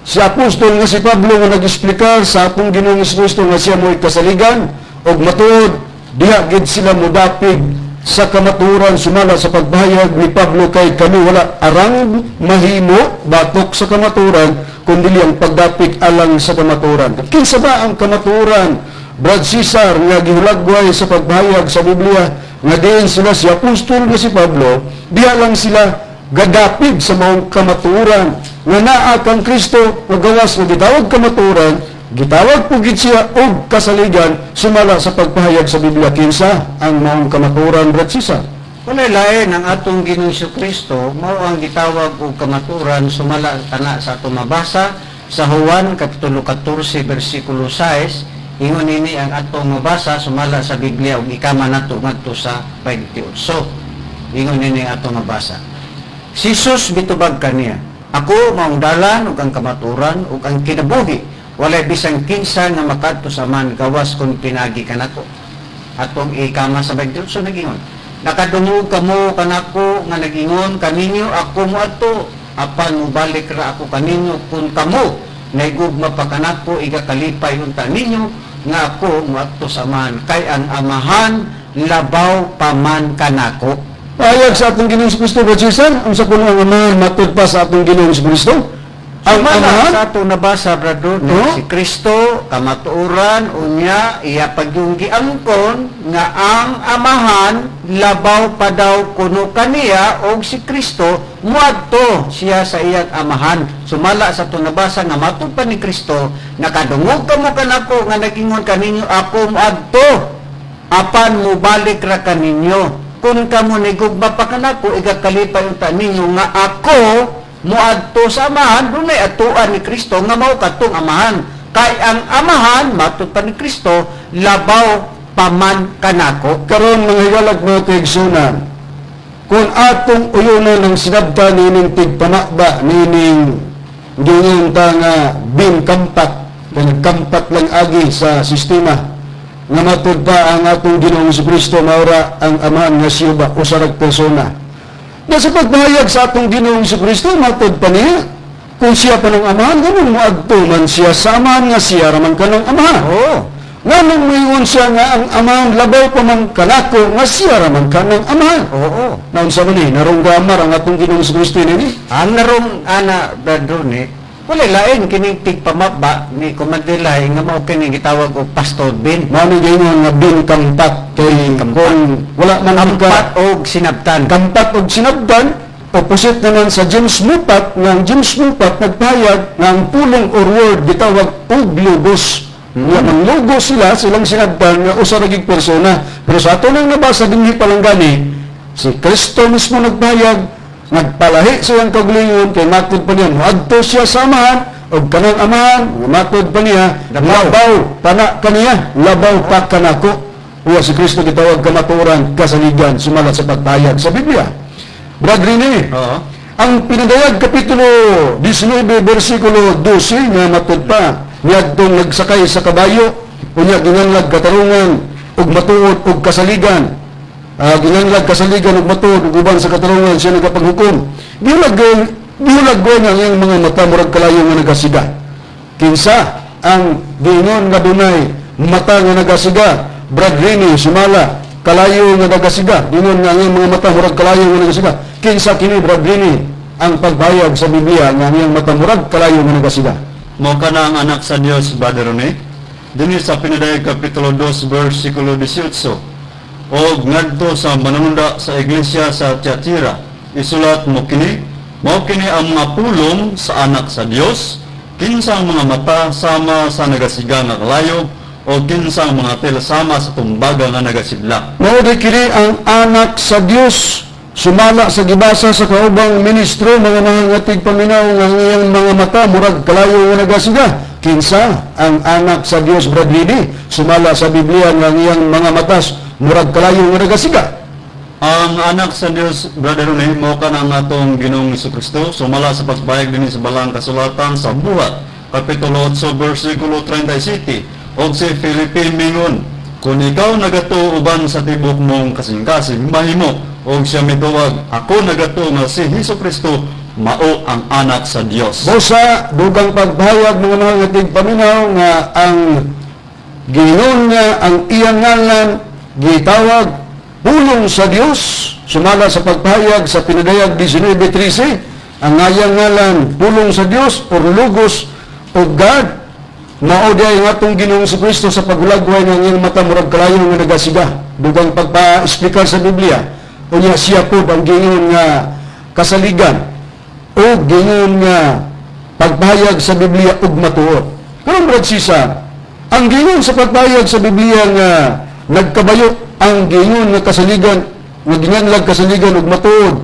Speaker 6: si apostol nga si Pablo nga nag-explicar sa atong Ginoong Kristo nga siya mo'y kasaligan og matuod, diha gid sila modapig sa kamatuoran sumala sa pagpahayag ni Pablo kay kami wala arang mahimo batok sa kamatuoran kundi ang pagdapig alang sa kamatuoran. Kinsa ba ang kamatuoran, Brad Cesar, nga gihulagway sa pagpahayag sa Biblia nga diin sila si apostol nga si Pablo diha lang sila gadapig sa maong kamatuoran nga naa kang Kristo nga gawas nga gitawag kamatuoran, gitawag po gid siya og kasaligan sumala sa pagpahayag sa Biblia? Kinsa ang maong kamatuoran, Brad Cesar?
Speaker 7: Walay lain ang atong Ginoong Kristo mao ang gitawag og kamaturan sumala kana sa atong mabasa sa Juan kapitulo 14 bersikulo 6. Ingon ini ang atong mabasa sumala sa Biblia ug ikama nato ngadto sa 28. Ingon ini ang atong mabasa. Si Jesus bitubag kaniya, "Ako maong dalan ug ang kamaturan ug ang kinabuhi. Walay bisan kinsa nga makadto sa Amahan gawas kun pinagi kanako." Atong ikama sa 28 nagingon, "Nakadungog kamo kanako nga nagingon kaninyo, 'Ako moadto apan mobalik ra ako kaninyo.' Kun kamo naigugma pa kanako, igakalipay unta ninyo nga ako moadto sa Amahan, kay ang Amahan labaw pa man kanako."
Speaker 6: Pahayag sa atong Ginoong Kristo, Brad Cesar, ang sa kuno ang Amahan matud pa sa atong Ginoong Kristo. Ang
Speaker 7: Sumala
Speaker 6: Amahan?
Speaker 7: sa atong nabasa, brother, ni
Speaker 6: Oh?
Speaker 7: si Kristo, kamatuoran, unya, iya pagyung giangkon, nga ang Amahan, labaw pa daw kuno kaniya, og si Kristo, muadto siya sa iyang Amahan. Sumala sa atong nabasa nga matud pa ni Kristo, nakadungog kamo kanako nga nagingon kaninyo, ako muadto, apan mubalik ra kaninyo. Kung kamo nigugma pa kanako, igakalipay unta ninyo nga ako muadto sa Amahan, dunay atuan ni Kristo nga mao katong Amahan. Kay ang Amahan matud pa ni Kristo labaw paman kanako.
Speaker 6: Karon mga higalag, mga kaigsunan, kung atong uyunan ng sinabta nining tigpamakba nining giingon ta nga bin kampat, kay nagkampat lang agi sa sistema nga matud pa ang atong Ginoong Kristo maura ang Amahan nga siya usa ra ka persona. Na sa pagpahayag sa atong Ginoong Kristo, matud pa niya, kung siya pa ng Amahan, ganun moadto man siya sa Amahan nga siya raman kanang Amahan.
Speaker 7: Oo.
Speaker 6: Nganong moingon siya nga ang Amahan labaw pa man kanako nga siya raman kanang Amahan?
Speaker 7: Oo.
Speaker 6: Naunsa man ni, narunggamar ang atong Ginoong Kristo ini?
Speaker 7: Ang narong ana, brother, ni wala lain kining tigpamaba ni Commander Lai nga mao kining gitawag og Pastor Ben.
Speaker 6: Mao ni gayon nga bin kampat kay kung wala man ang ka
Speaker 7: Kampat og sinabtan.
Speaker 6: Kampat og sinabtan, opposite naman sa James Mupat, nga ang James Mupat nagpahayag nga ang pulong or word gitawag og logos. Nga ang logos sila, silang sinabtan nga usa ra gig persona. Pero sa ato nang nabasa dinhi pa lang gani, si Kristo mismo nagpahayag, nagpalahi sa iyang kaugalingon kay matud pa niya moadto siya sa Amahan og kanang Amahan nga matud pa niya
Speaker 7: Labaw.
Speaker 6: labaw pana kaniya, labaw pa kanako. Uwa si Kristo gitawag kamatuoran, kasaligan, sumala sa pagpahayag sa Biblia. Brad Rene,
Speaker 4: Oo.
Speaker 6: ang Pinadayag Kapitulo 19, versikulo 12 nga matud pa niadtong nagsakay sa kabayo, unya ginganlag katarungan ug matuod ug kasaligan. Ginganlag kasaligan ug matuod ug uban sa katarungan siya nagapaghukom. Gihulag gihulag nga ang iyang mga mata murag kalayo nga nagasiga. Kinsa ang giingon nga dunay mata nga nagasiga, Brad Rene? Sumala kalayo nga nagasiga, giingon nga ang iyang mga mata murag kalayo nga nagasiga. Kinsa kini, Brad Rene, ang pagbayag sa Biblia nga ang iyang mata murag kalayo nga nagasiga?
Speaker 4: Mao kana ang anak sa Dios, Brother Rene. Dinhi sa Pinadayag Kapitulo 2 versikulo 18. Og ngadto sa manununda sa iglesia sa Tiatira, isulat mo kini, mao kini ang mga pulong sa anak sa Dios, kinsang mga mata sama sa nagasiga nga kalayo o kinsang mga til sama sa tumbaga nga nagasidlak.
Speaker 6: Mao di kini ang anak sa Dios sumala sa gibasa sa kaubang ministro, mga mangangatig paminaw, nga ang iyang mga mata murag kalayo nga nagasiga. Kinsa ang anak sa Dios, Brad Lidi, sumala sa Biblia nga ang iyang mga matas murag kalayo nga nagasiga?
Speaker 4: Ang anak sa Dios, Brother Rene, mao ka ang atong Ginoong Kristo, sumala sa pagbayag dinhi sa Balang Kasulatan sa Buhat, Kapitulo 8, versikulo 37. Og si Felipe mingon, "Kung ikaw nagatuo uban sa tibok mong kasing-kasing, mahimo." Og siya mituwag, "Ako nagatuo nga si Hesus Kristo mao ang anak sa Dios."
Speaker 6: Busa, dugang pagbayag, mga mangangatig paminaw, nga ang giingon nga ang iyang ngalan gitawag pulong sa Dios sumala sa pagpahayag sa Pinadayag 19:13, ang ngayang ngalan pulong sa Dios or Logos of God, mao diay ang atong Ginoong Kristo sa paghulagway ng iyang mata murag kalayo nga nagasiga. Dugang pagpa-explicar sa Biblia. Unya siya po ang giingon nga kasaligan o giingon nga pagpahayag sa Biblia ug matuod. Karon, Brad Sisa, ang giingon sa pagpahayag sa Biblia nga nagkabayo ang giingon nga kasaligan, nga ginganlag kasaligan ug matuod,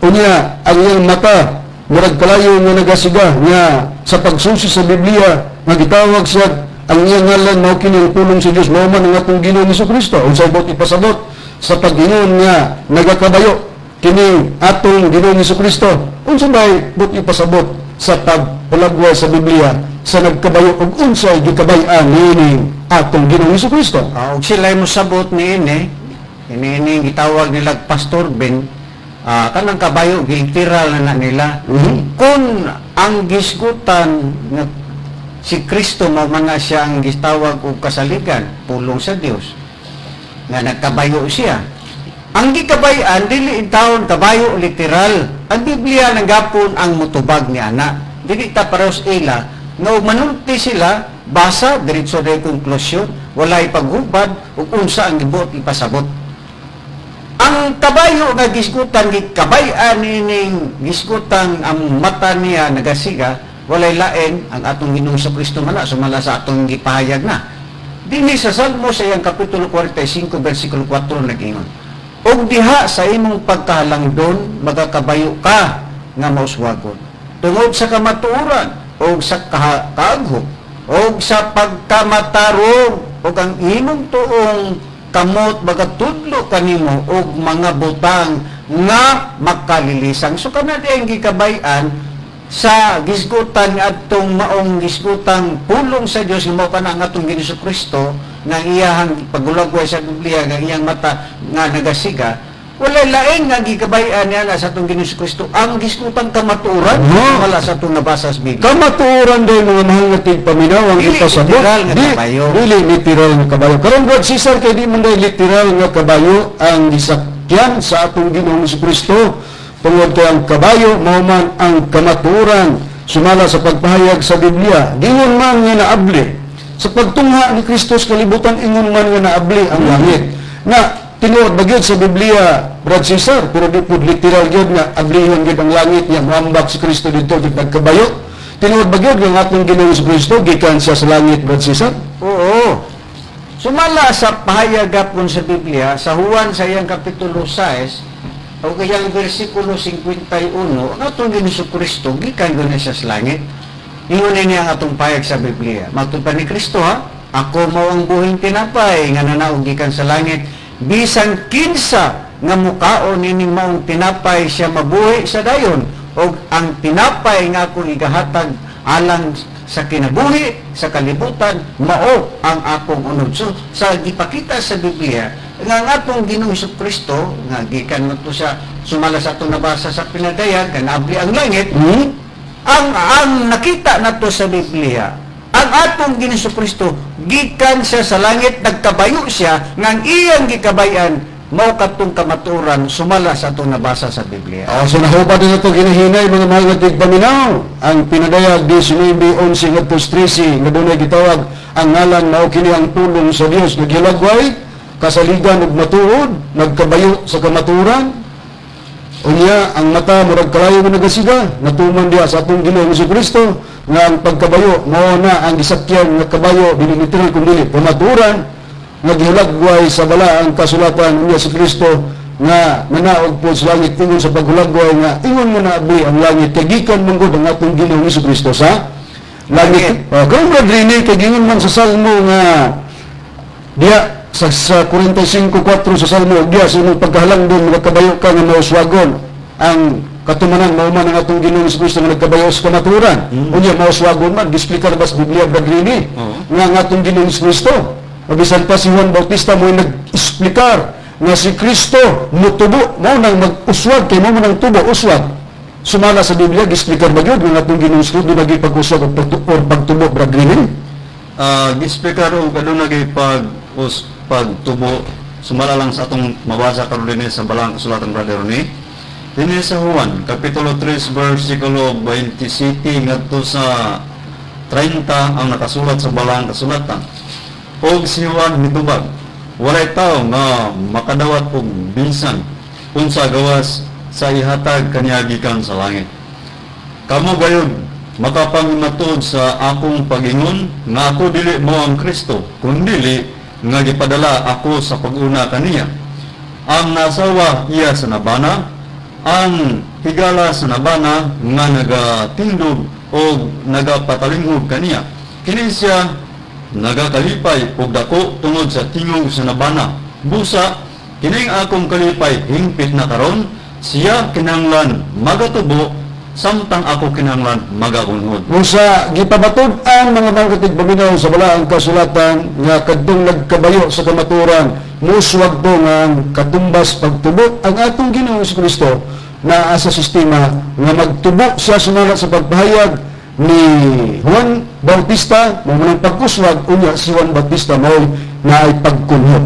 Speaker 6: unya ang iyang mata murag kalayo nga nagasiga, nga sa pagsusi sa Biblia nga gitawag siya, ang iyang ngalan mao kini ang pulong sa Dios, mao man ang atong Ginoong Kristo, unsay buot ipasabot sa pag-ingon nga nagakabayo kini atong Ginoong Kristo? Unsa may buot ipasabot sa pagpalagway sa Biblia sa nagkabayo ug unsay gikabay-an niining atong Ginoong Kristo?
Speaker 7: Ah, og sila'y mosabot niini, ini ini gitawag nila Pastor Ben, kanang kabayo giliteral na na nila. Kung ang gisgutan nga si Kristo mao man na siya ang gitawag og kasaligan, pulong sa Dios, nga nagkabayo siya. Ang gikabayan dili intawon kabayo literal. Ang Biblia nanggapon ang mutubag ni ana. Dili ta parehas ila nga og manulti sila, basa diretso na konklusyon, walay paghubad ug unsa ang gibuot ipasabot. Ang kabayo nga gisgutan, gikabay-an ining gisgutan ang mata niya nagasiga, walay lain ang atong Ginoong Kristo man na, sumala sa atong gipahayag na. Dinhi sa Salmo sa iyang kapitulo 45 versikulo 4 nag-ingon, "Og diha sa imong pagkahalangdon magakabayo ka nga mauswagon tungod sa kamatuoran og sa kaaghom og sa pagkamatarong, ug ang imong tuong kamot magatudlo kanimo og mga butang nga makalilisang." So kana di ang gikabay-an sa gisgutan nga adtong maong gisgutang pulong sa Dios nga mao kana ang atong Ginoong Kristo, nga iyahang paghulagway sa Biblia nga iyang mata nga nagasiga, walay lain nga gikabay-an niya na sa atong Ginoong Kristo ang gisgutang kamatuoran
Speaker 6: No.
Speaker 7: wala sa atong nabasa sa Biblia.
Speaker 6: Kamatuoran din, mga mahal nga tigpaminaw, ang
Speaker 7: Dili
Speaker 6: ipasabot.
Speaker 7: literal nga
Speaker 6: Di,
Speaker 7: kabayo.
Speaker 6: dili literal nga kabayo. Karon, Brad Cesar, kay di man day literal nga kabayo ang gisakyan sa atong Ginoong Kristo. Tungod kay ang kabayo mao man ang kamatuoran sumala sa pagpahayag sa Biblia. Gingon man nga naabli. Sa pagtungha ni Kristo sa kalibutan, ingon man nga naabli ang langit. Na tinuod ba gyud sa Biblia, Brad Cesar, pero di pud literal gyud nga ablihon gyud ang langit niya moambak si Kristo didto gyud nagkabayo. Tinuod ba gyud nga ang atong Ginoong Kristo gikan siya sa langit, Brad Cesar?
Speaker 7: Oo. Sumala sa pahayag gapon sa Biblia, sa Juan sa iyang kapitulo 6, o kayang versikulo 51, ang atong Ginoong Kristo gikan gyud na siya sa langit. Ingon niya ang atong pahayag sa Biblia. Matud pa ni Kristo ha, "Ako mao ang buhing tinapay nga nanaog gikan sa langit. Bisan kinsa nga mukaon nining maong tinapay, siya mabuhi sa dayon. Og ang tinapay nga akong igahatag alang sa kinabuhi sa kalibutan mao ang akong unod." So sa gipakita sa Biblia nga ang atong Ginoong Kristo nga gikan man to sa sumala sa atong nabasa sa pinadayag nga naabli ang langit, ang nakita nato sa Biblia, ang atong Ginoong Kristo gikan siya sa langit, nagkabayo siya nga ang iyang gikabayan mao kadtong kamatuoran sumala sa atong nabasa sa Biblia.
Speaker 6: Oh, so nahubad na ito ginahinay, mga mahal nga tigpaminaw. Ang pinadayag 19, 11 ngadto 13 nga dunay gitawag ang ngalan mao kini ang pulong sa Dios, naghilagway kasaligan ug matuod, nagkabayo sa kamatuoran. Unya ang mata murag kalayo nga nagasiga, natuman diha sa atong Ginoong Kristo nga ang pagkabayo mao na ang gisakyan nga kabayo, dili literal kun dili kamatuoran nga gihulagway sa balaang kasulatan. Unya si Kristo nga nanaog po sa langit ingon sa paghulagway nga ingon nga naabli ang langit kay gikan man gud ang atong Ginoong Kristo sa langit. Oh, karon, Brad Rene, kay gingon man sa Salmo nga diya sa 45:4 sa Salmo, diya sa imong pagkahalangdon magkabayo ka nga mauswagon, ang katumanan mao man ang atong Ginoong Kristo nga nagkabayo sa kamatuoran. Unya mauswagon man, gisplikar ba sa Biblia, Brad Rene, nga ang atong Ginoong Kristo, mabisan pa si Juan Bautista mo nag-explicar nga si Kristo mutubo, mao nang mag-uswag kay mao man ang tubo, uswag. Sumala sa Biblia, gisplikar ba gyud nga atong Ginoong Kristo dunay pag-uswag or pagtubo, Brad Rene?
Speaker 4: Gisplikar og aduna gyud pagtubo sumala lang sa atong mabasa karon dinhi sa balaang kasulatan, Brother Ronnie. Dinhi sa Juan kapitulo 3 versikulo 27 ngadto sa 30 ang nakasulat sa balaang kasulatan. Og si Juan mitubag, "Walay tawo nga makadawat og bisan unsa gawas sa ihatag kaniya gikan sa langit. Kamo gayud makapangmatuod sa akong pag-ingon nga ako dili mao ang Kristo, kundili nga gipadala ako sa pag-una kaniya. Ang nasawa iya sa nabana, ang higala sa nabana nga nagatindog o nagapatalinghog kaniya. Kini siya nagakalipay og dako tungod sa tingog sa nabana. Busa kining akong kalipay hingpit na karon. Siya kinahanglan magatubo samtang ako kinahanglan magagunhod."
Speaker 6: Musa gipabatod ang mga mga tigpaminaw sa balaang kasulatan nga kadtong nagkabayo sa kamatuoran muswag to nga ang katumbas pagtubo, ang atong Ginoong Kristo naa sa sistema nga magtubo siya sumala sa pagpahayag ni Juan Bautista, mao man ang pagkuswag, unya si Juan Bautista mao naay pagkunhod.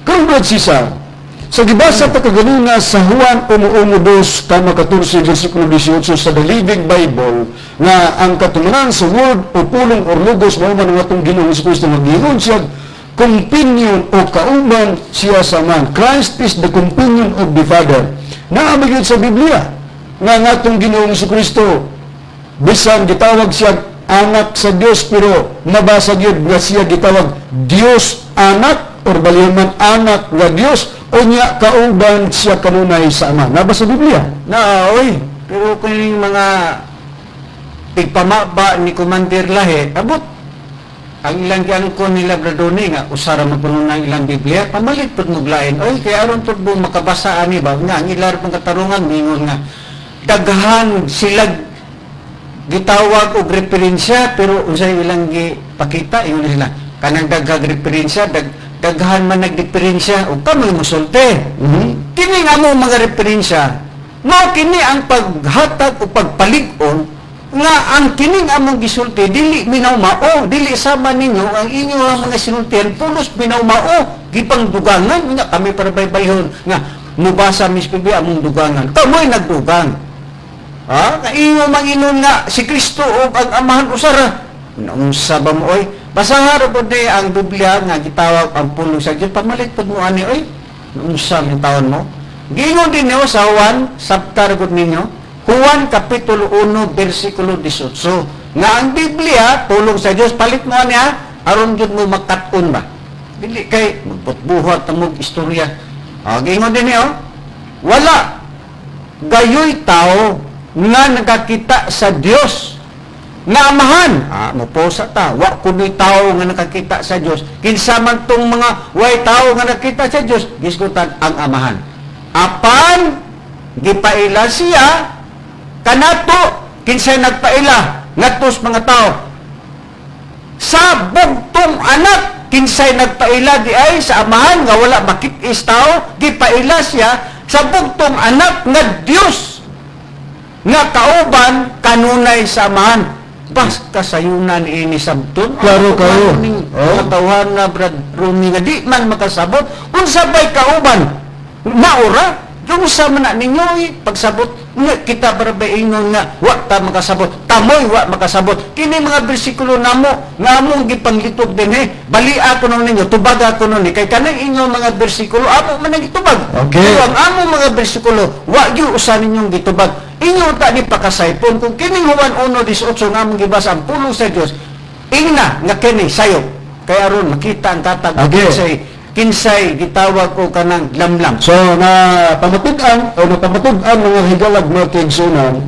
Speaker 6: Karon, Brad Cesar, Sa gibasa ta kaganina sa Juan 1:1 2 kama 14 versikulo 18 sa The Living Bible nga ang katumanan sa word o pulong or logos mao man ang atong Ginoong Kristo nga giingon siya companion o kauban siya sa Amahan. Christ is the companion of the Father. Naa gyud sa Biblia nga ang atong Ginoong Kristo bisan gitawag siya anak sa Dios, pero nabasa gyud nga siya gitawag Dios anak or balihan man anak nga Dios, unya kauban siya kanunay sa Ama. Nabasa sa Biblia.
Speaker 7: Na, oy, pero kung yung mga tigpamaba ni Commander Lahe, abot ang ilang giangkon nila, Bradoni, nga usara man kuno ng ilang Biblia, pamalit pud mo lain. Oy, kay aron pud mo makabasa ani ba nga ang ilang pang katarungan mingon nga daghan sila gitawag og referensya, pero unsay ilang gipakita? Ingon sila kanang daghang referensya, daghan man nagdiferensya ug kamo mosulti. Kini nga mo mga referensya mao kini ang paghatag o pagpalig-on nga ang kining among gisulti dili minaw mao, dili sama ninyo ang inyo ang mga sinultihan pulos minaw mao gipangdugangan nga kami para baybayhon nga mubasa mis Biblia among dugangan. Kamoy nagdugang. Ha? Nga inyo manginon nga si Kristo o ang Amahan usara. Unsa ba mo oy? Basahan ra pud ni ang Biblia nga gitawag ang pulong sa Dios. Pamalit pud mo ani oy. Unsa man taon mo? Giingon din niyo sa Juan, sabta ra gud ninyo. Juan kapitulo 1 bersikulo 18 nga ang Biblia pulong sa Dios, palit mo ani ha, aron jud mo makat-on ba. Dili kay magbutbuhat ang mong istorya. Ah, giingon din niyo, wala gayoy tao nga nakakita sa Dios nga Amahan. Ah, moposa ta. Wa kunoy tao nga nakakita sa Dios. Kinsa man tong mga way tao nga nakita sa Dios, gisgutan ang Amahan. Apan gipaila siya kanato. Kinsay nagpaila ngadto sa mga tao? Sa bugtong anak. Kinsay nagpaila di ay sa Amahan nga wala makit-is tao? Gipaila siya sa bugtong anak nga Dios nga kauban kanunay sa Amahan. Basta sayunan ini sabton.
Speaker 6: Klaro kayo.
Speaker 7: Ning
Speaker 6: Oh.
Speaker 7: katawhan na, Brad Rumi, nga di man makasabot unsa bay kauban maura. Unsa man na ninyo eh, pagsabot nga kita para ba ingon nga wa ta makasabot? Tamoy wa makasabot kini mga bersikulo namo nga among gipanglitog dinhi. Balia ko ninyo, tubaga ko ni kay kanang inyong mga bersikulo amo man ang gitubag. Pero ang among mga bersikulo wa gyud usa ninyong gitubag. Inyo ta ni pakasaypon kung kining Juan 1:18 nga among gibasa ang pulong sa Dios, ingna nga kini sayo kay aron makita ang katag kinsay kinsay gitawag ko kanang lamlam.
Speaker 6: So, na pamatud-an o napamatud-an mga higalag, mga kaigsunan,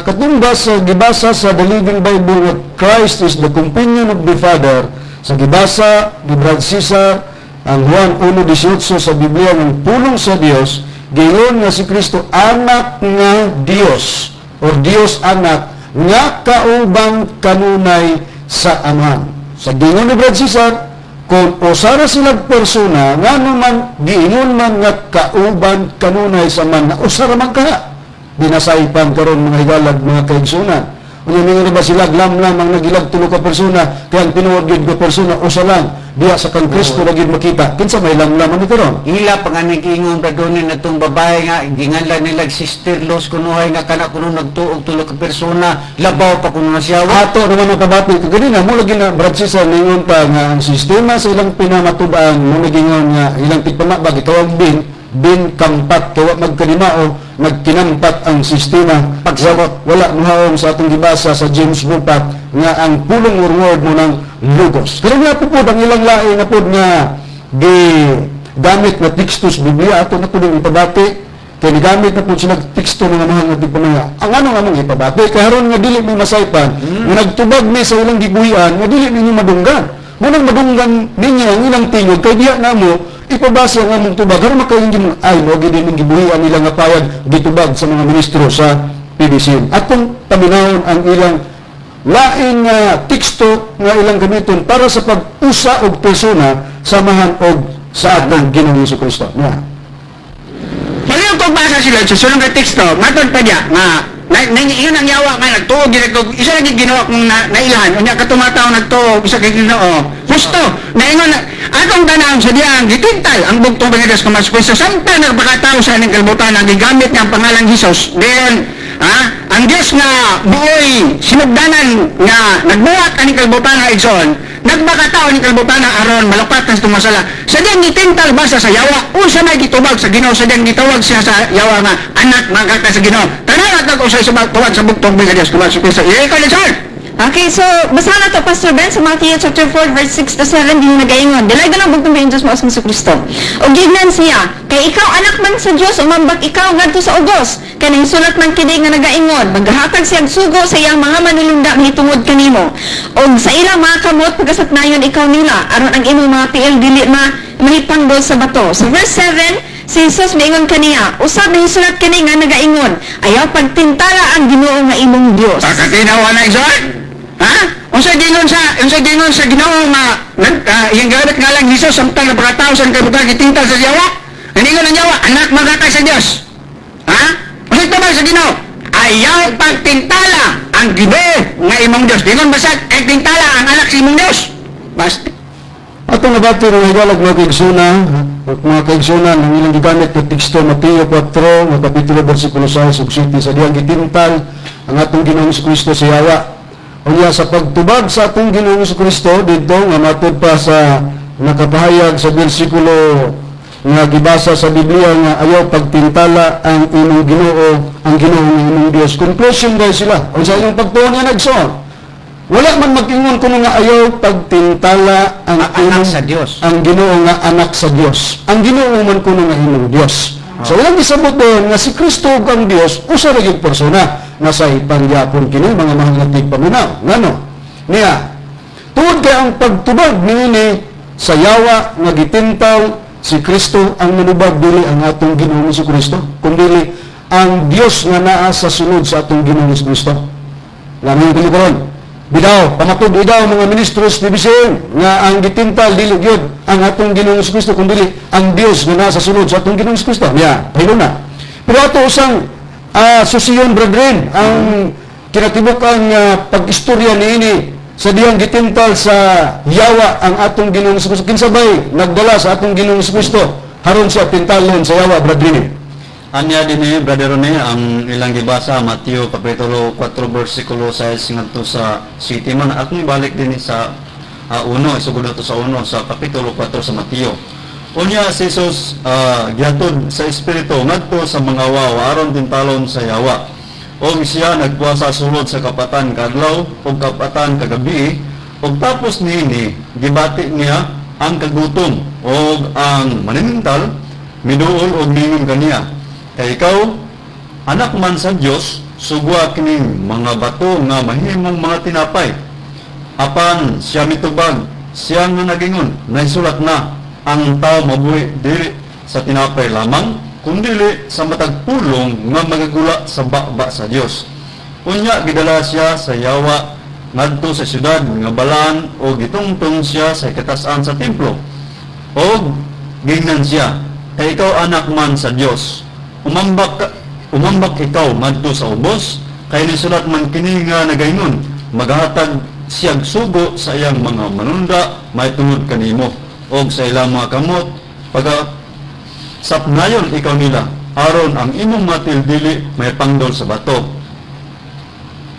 Speaker 6: katumbas sa gibasa sa The Living Bible that Christ is the companion of the Father, sa gibasa ni Brad Cesar, ang Juan 1:18 sa Biblia ng pulong sa Dios, gayon nga si Kristo anak nga Dios or Dios anak nga kauban kanunay sa Amahan. Sa gingon ni Brad Cesar, kung usara silang persona, nga naman giingon man nga kauban kanunay sa man na usara man kaha. Binasaypan karon, mga higalag, mga kaigsunan. Unya ningon ba sila lamlam ang nagilag tulo ka persona, kaya ang tinuod gyud ka persona usa lang diha sa kang Kristo ra gyud makita. Kinsa may lamlam ani karon?
Speaker 7: Ila pa nga nag-ingon, Bradonin, na itong babae nga ginganlan nila Sister Los kunuhay nga kana kuno nagtuog tulo ka persona, labaw pa kuno na siya.
Speaker 6: Ato naman ang kabati kaganina mo lagi na Brad Cesar ningon pa nga ang sistema sa ilang pinamatuban mo nagingon nga ilang tigpamabag ikaw ang bin bin kampat kay wa magkalimao nagkinampat ang sistema pagsabot wala muhaom sa atong gibasa sa James Bupak nga ang pulong or word mo ng logos. Pero nga po pod ang ilang lain na pod nga gi gamit na teksto sa Biblia, ato na pod ang ipabati kay nigamit na po sila teksto ng amahan nga tigpamaya. Ang anong among ipabati kay aron nga dili mi masaypan nga nagtubag mi sa ilang gibuhian nga dili ninyo madunggan. Munang madunggan ninyo ang ilang tingog kay diha namo ipabasa ang among tubag aron makaingin mo ay mo gid ning gibuhian nila nga payag gitubag sa mga ministro sa PBC. Atong paminawon ang ilang lain nga teksto nga ilang gamiton para sa pag-usa og persona samahan og sa atong Ginoong Kristo. Yeah.
Speaker 8: Mali ang pagbasa sila sa sulong nga teksto, matod pa niya nga Na, na, yun ang yawa nga nagtuo gyud ko isa lagi Ginoo kung nailahan unya katong mga tawo nagtuo isa kay Ginoo. Husto, naingon na atong tanawon sa diyang gitintal ang bugtong nga Dios kung Kristo samtang nagpakatao sa aning kalibutan ang gigamit nga ang pangalang Hesus. Then ha, ang Dios nga buoy sinugdanan nga nagbuhat aning kalibutan nga igsoon, nagmakatao aning kalibutan aron malukat ang atong masala. Sa diyang gitintal basa sa yawa, unsa may gitubag sa Ginoo sa diyang gitawag siya sa yawa nga anak mga sa Ginoo. Tanaw at usay sa tuwag sa bugtong nga Dios kung Kristo. Ikaw Igsoon.
Speaker 5: Okay, so basahan na to, Pastor Ben, sa Matthew chapter 4 verse 6 to 7 din nagaingon. Dilay ng bugtong ng Diyos mo sa Kristo. O gignan siya, kay ikaw anak man sa Dios, umambak ikaw ngadto sa ugos. Kay sulat man kini nga nagaingon, maghatag siyang sugo sa iyang mga manulunda mahitungod kanimo. Og sa ilang mga kamot pagasatnayon ikaw nila, aron ang imong mga tiil dili ma mahipanggol sa bato. Sa verse 7, si Jesus miingon kaniya, usab nahisulat kini nga nagaingon, ayaw pagtintala ang Ginoo nga imong Dios.
Speaker 8: Pakatinaw na igsoon. Ha? Unsa gingon sa Ginoo nga nag iyang gamit nga lang Hesus samtang nagpakatao sa kalibutan gitintal sa yawa? Ningon ang yawa, anak magkatay sa Dios. Ha? Unsa tabang sa Ginoo? Ayaw pagtintala ang Ginoo nga imong Dios. Dingon basag kay tintala ang anak sa imong Dios. Basta.
Speaker 6: Atong nabati mga higalag mga kaigsuna, mga kaigsunan, ang ilang gigamit na teksto Mateo 4, nga kapitulo versikulo 6 ug 7 sa diyang gitintal ang atong Ginoong Kristo sa yawa. Unya sa pagtubag sa atong Ginoong Kristo didto nga matud pa sa nakapahayag sa bersikulo nga gibasa sa Biblia nga ayaw pagtintala ang imong Ginoo, ang Ginoo nga imong Dios. Conclusion dahil sila. Unsa inyong pagtuo nga nagsoon? Wala man mag-ingon kuno nga ayaw pagtintala ang
Speaker 7: Ang anak sa Dios.
Speaker 6: Ang Ginoo nga anak sa Dios. Ang Ginoo man kuno nga imong Dios. So ilang gisabot doon nga si Kristo ug ang Dios usa ra gyud persona nga sa ipangyapon kini mga mahal nga tigpaminaw. Ngano? Niya, tungod kay ang pagtubag niini sa yawa nga gitintal si Kristo ang manubag dili ang atong Ginoong Kristo kundi ang Dios nga naa sa sunod sa atong Ginoong Kristo. Lamin ko karon. Bidaw, pamatud bidaw mga ministros ni BCM nga ang gitintal dili gyud ang atong Ginoong Kristo kundi ang Dios nga naa sa sunod sa atong Ginoong Kristo. Ya, pahilo na. Pero ato usang susiyon brethren ang kinatibuk-an nga pag-istorya niini sa diyang gitintal sa yawa ang atong Ginoong Kristo. Kinsabay nagdala sa atong Ginoong Kristo haron siya tintalon sa yawa brethren.
Speaker 4: Anya din eh, Brother Rene, ang ilang gibasa, Mateo Kapitulo 4, versikulo 6 ngadto sa 7 man. Akong ibalik din sa uno, isugod na to sa uno, sa Kapitulo 4 sa Mateo. Unya si Jesus gihatod sa Espiritu ngadto sa mga wawa aron tintalon sa yawa. Og siya nagpuasa sulod sa kapatan kadlaw ug kapatan kagabi ug tapos niini gibati niya ang kagutom ug ang manintal miduol og mingon kaniya kay ikaw anak man sa Dios sugwa kining mga bato nga mahimong mga tinapay. Apan siya mitubag, siya nga nagingon, naisulat na, ang tao mabuhi dili sa tinapay lamang, kundili sa matag pulong nga magagula sa baba sa Dios. Unya gidala siya sa yawa ngadto sa syudad nga balaan o gitungtong siya sa katasan sa templo. Og gingnan siya, kay ikaw anak man sa Dios. Umambak ikaw ngadto sa ubos, kay nisulat man kini nga nagaingon, maghatag siyag sugo sa iyang mga manunda mahitungod kanimo og sa ilang mga kamot paga sapnayon ikaw nila aron ang imong matil dili may pangdol sa bato.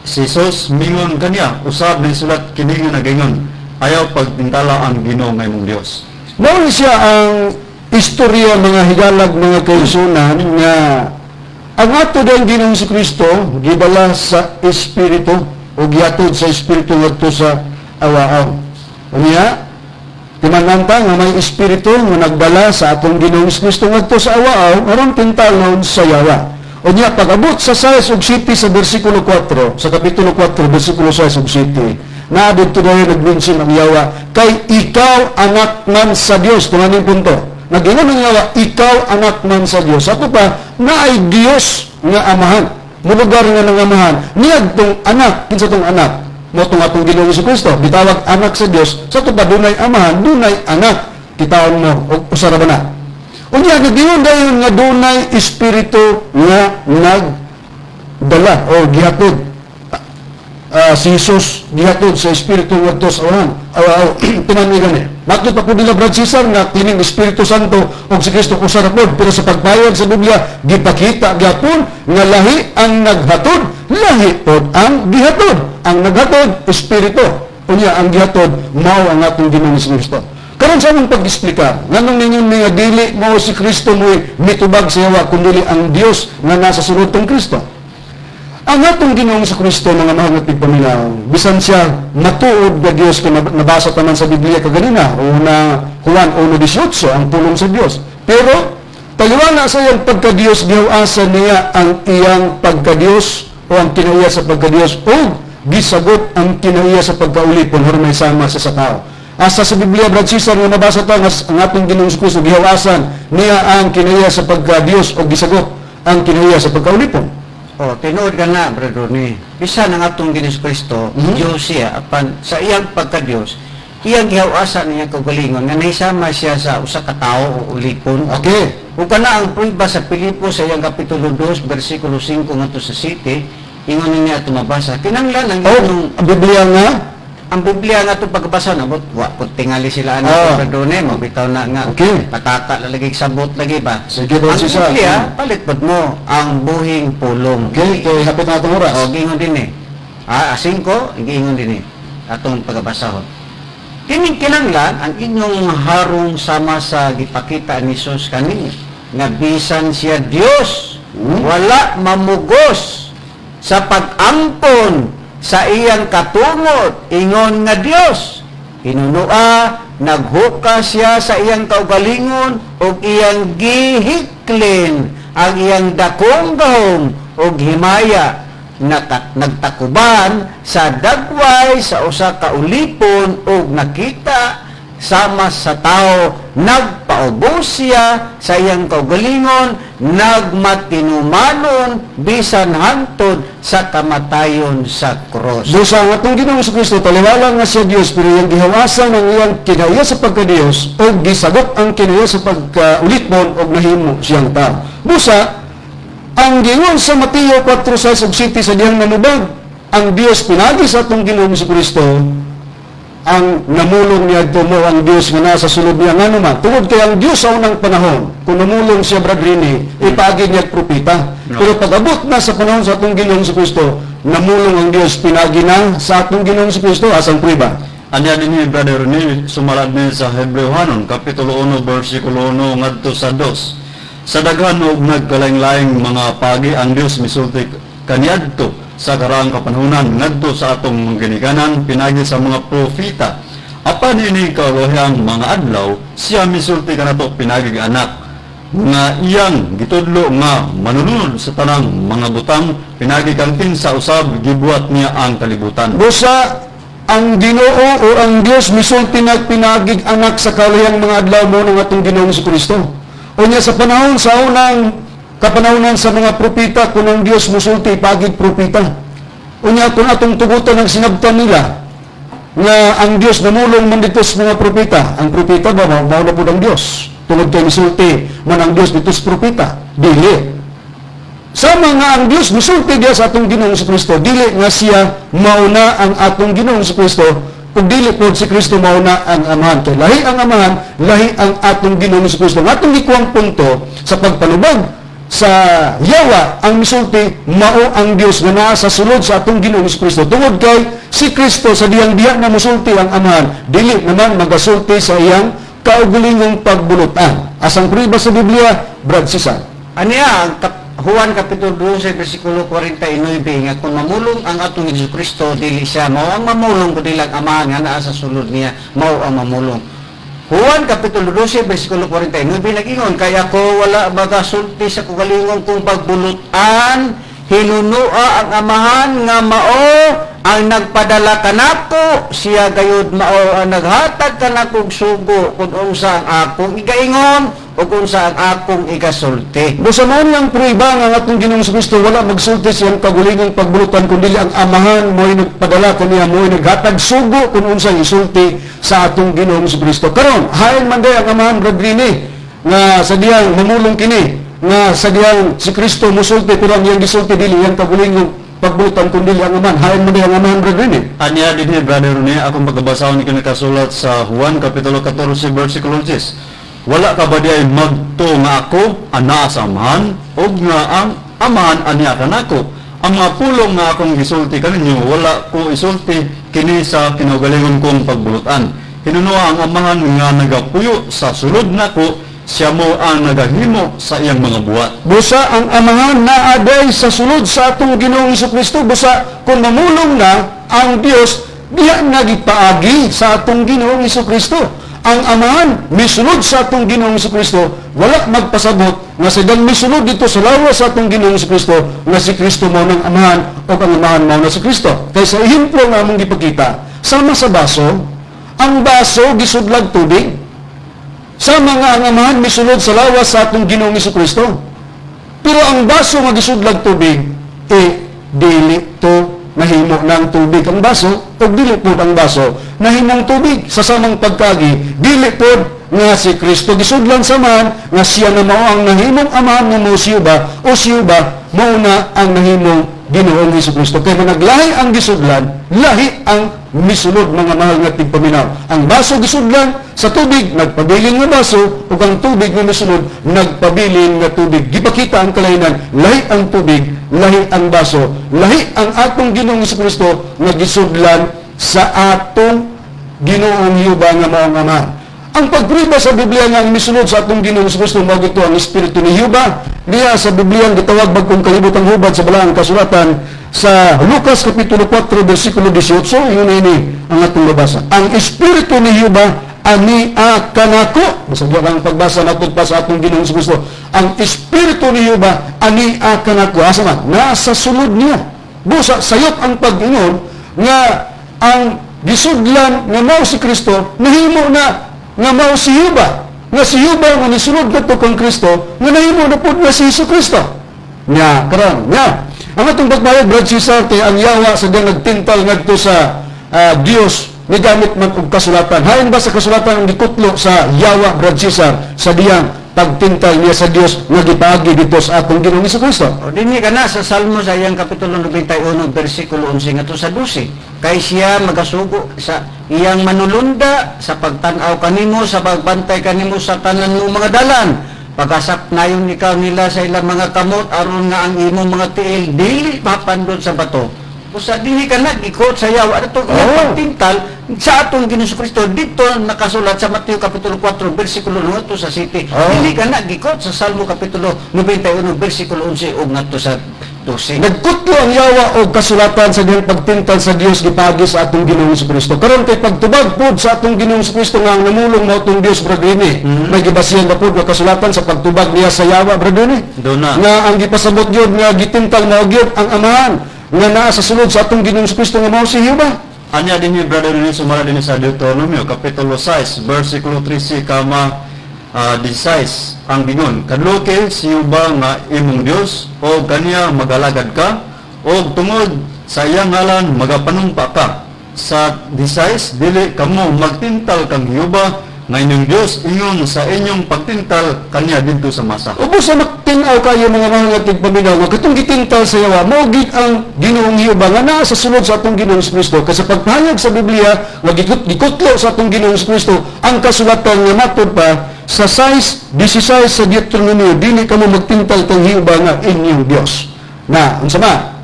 Speaker 4: Si Jesus mingon kaniya, usab nisulat kini nga nagaingon, ayaw pagtintala ang Ginoo nga imong Dios.
Speaker 6: Mao ni siya ang istorya mga higalag mga kaigsunan nga ang ato dayong Ginoong Kristo gidala sa Espiritu o gihatod sa Espiritu ngadto sa awaaw. Unya, timananta nga may Espiritu nga nagdala sa atong Ginoong Kristo ngadto sa awaaw aron tintalon sa yawa. Unya, pag-abot sa 6 ug 7 sa versikulo 4, sa kapitulo 4, versikulo 6 ug 7, naa didto dayon nag-mention ang yawa, kay ikaw anak man sa Dios. Tunganing punto. Nag-ingon ang yawa, ikaw anak man sa Dios. Ato pa, naay Dios nga amahan. Mulugar nga nang amahan. Niadtong anak, kinsa tong anak? Mo tong atong Ginoong Kristo. Gitawag anak sa Dios. Sa ato pa, dunay amahan, dunay anak. Kitaon mo, og usa ra ba na? Unya, nag-ingon dayon nga dunay espiritu nga nag gidala o gihatod si Jesus gihatod sa Espiritu ngadto sa ulan. Tinan gani. Matod pa po nila, Brad Cesar, nga kining Espiritu Santo ug si Kristo usa ra pod, pero sa pagpayag sa Biblia gipakita gyapon nga lahi ang naghatod, lahi pod ang gihatod. Ang naghatod Espiritu. Unya ang gihatod mao ang atong Ginoong Kristo. Karon sa among pag-explicar, nganong ningon nga dili mao si Kristo mo'y mitubag sa yawa kundi ang Dios nga nasa sulod tong Kristo. Ang atong Ginoong sa Kristo, mga mahal nga tigpaminaw, bisan siya matuod nga Dios kay nabasa taman sa Biblia kaganina, o na Juan 1:18, ang pulong sa Dios. Pero taliwala sa iyang pagka-Dios, gihawasan niya ang iyang pagka-Dios o ang kinaiya sa pagka-Dios o gisagot ang kinaiya sa pagkaulipon may sama sa tao. Asa sa Biblia, Brad Cesar, nga nabasa ta nga ang atong Ginoong Kristo gihawasan niya ang kinaiya sa pagka-Dios o gisagot ang kinaiya sa pagkaulipon.
Speaker 7: Oh, tinuod ka na, Brother Ronnie. Bisan ang atong Ginoong Kristo, Diyos siya, apan sa iyang pagka-Diyos, iyang gihawasan niya kaugalingon nga nahisama siya sa usa ka tawo o ulipon. Ug kana ang prueba sa Pilipos sa iyang kapitulo 2 bersikulo 5 ngadto sa 7, ingon niya ato mabasa. Kinanglan ang
Speaker 6: O,
Speaker 7: inyong
Speaker 6: ang Biblia nga,
Speaker 7: ang Biblia nga itong pagbasa na wa pud tingali sila ano Brother Ronnie, mabitaw na nga pataka na lagi sabot lagi ba.
Speaker 6: Sige, Brother
Speaker 7: Ang
Speaker 6: Cesar.
Speaker 7: Biblia palit pud mo ang buhing pulong.
Speaker 6: Okay, kay hapit na atong oras.
Speaker 7: O giingon din eh. 5 giingon din eh atong pagbasahon. Kining kinanglan ang inyong harong sama sa gipakita ni Jesus kaninyo nga bisan siya Dios, wala mamugos sa pag-ampon sa iyang katungod ingon nga Dios. Hinunua naghuka siya sa iyang kaugalingon ug iyang gihiklin ang iyang dakong gahom ug himaya, nagtakuban sa dagway sa usa ka ulipon ug nakita sama sa tao, nagpaubos siya sa iyang kaugalingon, nagmatinumanon bisan hangtod sa kamatayon sa krus.
Speaker 6: Busa ang atong Ginoong Kristo taliwala nga siya Dios, pero iyang gihawasan ang iyang kinaiya sa pagka-Dios o gisagot ang kinaiya sa pagkaulipon og nahimo siyang tao. Busa ang gingon sa Mateo 4:6 ug 7 sa diyang nanubag ang Dios pinagi sa atong Ginoong Kristo, ang namulong niya mo ang Dios nga nasa sulod niya. Ngano man? Tungod kay ang Dios sa unang panahon, kung namulong siya, Brad Rini, ipaagi niya at propeta.
Speaker 4: No.
Speaker 6: Pero pag-abot na sa panahon sa atong Ginoong Kristo, namulong ang Dios pinagi na sa atong Ginoong Kristo. Asang prueba?
Speaker 4: Anya din ni Brother Rene, sumalad ni sa Hebreohanon, Kapitulo 1, versikulo 1, ngadto sa 2. Sa daghan og nagkalaing-laing mga pagi ang Dios misulti kaniadto sa karaang kapanahunan ngadto sa atong mga ginikanan pinagi sa mga propeta. Apan ini kalohang mga adlaw siya misulti kanato pinagi anak nga iyang gitudlo nga manunod sa tanang mga butang pinagi kang kinsa usab gibuhat niya ang kalibutan.
Speaker 6: Busa ang Ginoo o ang Dios misulti nagpinagig anak sa kalihang mga adlaw mo ng atong Ginoong Kristo. Unya sa panahon sa unang kapanahonan sa mga propeta, kung ang Dios musulti pagig propeta. Unya kung atong tugutan ang sinabtan nila nga ang Dios namulong man dito sa mga propeta, ang propeta ba mao na pud ang Dios? Tungod kay misulti man ang Dios dito sa propeta. Dili. Sama nga ang Dios misulti diya sa atong Ginoong Kristo, dili nga siya mauna ang atong Ginoong Kristo, kung dili pod si Kristo mauna ang Amahan. Kay lahi ang Amahan, lahi ang atong Ginoong Kristo. Ang atong gikuang punto sa pagpanubag sa yawa ang misulti mao ang Dios nga naa sa sulod sa atong Ginoong Kristo. Tungod kay si Kristo sa diyang diha na musulti ang Amahan, dili naman magasulti sa iyang kaugalingong pagbulutan. Asang prueba sa Biblia, Brad Cesar?
Speaker 7: Aniya ang Juan Kapitulo 12 versikulo 49 nga kung mamulong ang atong Hesus Kristo, dili siya mao ang mamulong kundi lang Amahan nga naa sa sulod niya mao ang mamulong. Juan Kapitulo 12 versikulo 49 nag-ingon, kay ako wala magasulti sa kaugalingon kung pagbulutan, hinunua ang Amahan nga mao ang nagpadala kanako, siya gayud mao ang naghatag kanakong sugo kung unsa ang akong igaingon o kung unsa ang akong igasulti.
Speaker 6: Busa mao niyang prueba nga ang atong Ginoong Kristo wala magsulti siyang kagulingong pagbulutan kundi ang Amahan mo'y nagpadala kaniya, mo'y naghatag sugo kung unsay isulti sa atong Ginoong Kristo. Karon, hain man day ang Amahan, Brad Rini, nga sa diyang mamulong kini nga sa diyang si Kristo musulti pero ang iyang gisulti dili iyang kaugalingong pagbulutan kundi ang Amahan? Hain man ang Amahan, Brother Rene.
Speaker 4: Anya dinhi, Brother Rene, akong pagkabasahon ni nakasulat sa Juan Kapitulo 14 versikulo 10. Wala ka ba diay magtuo nga ako anaa sa Amahan ug nga ang Amahan ania kanako? Ang mga pulong nga akong gisulti kaninyo, wala ko isulti kini sa kinaugalingon kong pagbulutan. Hinunoa ang Amahan nga nagapuyo sa sulod nako, siya mo ang nagahimo sa iyang mga buhat.
Speaker 6: Busa ang Amahan naa diay sa sulod sa atong Ginoong Kristo. Busa kung mamulong na ang Dios, diya nagipaagi sa atong Ginoong Kristo. Ang Amahan misulod sa atong Ginoong Kristo, wala magpasabot nga sa dang misulod dito sa lawas sa atong Ginoong Kristo nga si Kristo mao ng Amahan o ang Amahan mao na si Kristo. Kay sa ehemplo nga among gipakita, sama sa baso, ang baso gisudlag tubig, sama nga ang Amahan misulod sa lawas sa atong Ginoong Kristo. Pero ang baso nga gisudlag tubig, eh, dili to nahimo ng tubig ang baso, o dili pod ang baso nahimong tubig. Sa samang pagkagi, dili pod nga si Kristo gisudlan sa Amahan, nga siya na mao ang nahimong Amahan nga mao si Jehova, o si Jehova mao na ang nahimong Ginoong Hesus Kristo. Kay managlahi ang gisudlan, lahi ang misulod, mga mahal nga tigpaminaw. Ang baso gisudlan sa tubig, nagpabilin nga baso, ug ang tubig nga misulod, nagpabilin nga tubig. Gipakita ang kalainan, lahi ang tubig, lahi ang baso, lahi ang atong Ginoong Hesus Kristo nga gisudlan sa atong Ginoong Jehova nga mao ang Ama. Ang pagpriba sa Biblia nga ang misulod sa atong Ginoong Hesus Kristo mao gito ang Espiritu ni Jehova. Diya sa Biblia ang gitawag bagong kalibotang hubad sa balaang kasulatan sa Lucas Kapitulo 4 versikulo 18, ingon ini ang atong mabasa. Ang Espiritu ni Jehova ani kanako. Basta diya ang pagbasa natud pa sa atong Ginoong Hesus Kristo. Ang Espiritu ni Jehova ani kanako. Asa man? Nasa sulod niya. Busa sayop ang pag-ingon nga ang gisudlan nga mao si Kristo nahimo na nga mao si Jehova, nga si Jehova nga nisulod kadto kang Kristo nga nahimo na pud nga si Hesus Kristo. Nya karon nya ang atong pagbayad, Brad Cesar, kay ang yawa sa diyang nagtintal ngadto sa Dios nigamit man og kasulatan. Hain ba sa kasulatan ang gikutlo sa yawa, Brad Cesar, sa diyang pagtintal niya sa Dios nga gipaagi dito sa atong Ginoong Hesus Kristo?
Speaker 7: O dinhi ka na sa Salmo sa iyang kapitulo 91 bersikulo 11 ngadto sa 12. Kay siya magasugo sa iyang manulunda sa pagtan-aw kanimo, sa pagbantay kanimo sa tanan mo mga dalan. Pagasaknayon ikaw nila sa ilang mga kamot aron nga ang imong mga tiil dili mapandot sa bato. Usa dinhi ka na gikot sa yawa ato iyang pagtintal sa atong Ginoong Kristo dito nakasulat sa Mateo kapitulo 4 bersikulo 1 sa 7. Dili ka na gikot sa Salmo kapitulo 91 bersikulo 11 ug ngadto sa 12.
Speaker 6: Nagkutlo ang yawa og kasulatan sa diyang pagtintal sa Dios gipaagi sa atong Ginoong Kristo. Karon kay pagtubag pod sa atong Ginoong Kristo nga ang namulong mao tong Dios, Brad Rene. May gibasihan ba pod nga kasulatan sa pagtubag niya sa yawa, Brad Rene?
Speaker 4: Doon na.
Speaker 6: Nga ang gipasabot gyud nga gitintal mao gyud ang Amahan nga naa sa sulod sa atong Ginoong Kristo nga mao si Jehova.
Speaker 4: Anya din ni Brother Rene, sumala din sa Deuteronomio Kapitulo 6 versikulo 13 kama 16 ang gingon: Kadloke si Jehova nga imong Dios o kaniya magalagad ka o tungod sa iyang ngalan magapanumpa ka. Sa 16, dili kamo magtintal kang Jehova nga inyong Dios ingon sa inyong pagtintal kaniya didto sa Masa.
Speaker 6: Ubos sa magtinaw kayo, mga mahal nga tigpaminaw, nga katong gitintal sa yawa mao gid ang Ginoong Jehova nga naa sa sulod sa atong Ginoong Kristo, kasi pagpahayag sa Biblia nga gikutlo sa atong Ginoong Kristo ang kasulatan nga matud pa sa 6:16 sa Deuteronomio, dili kamo magtintal kang Jehova nga inyong Dios. Na unsa man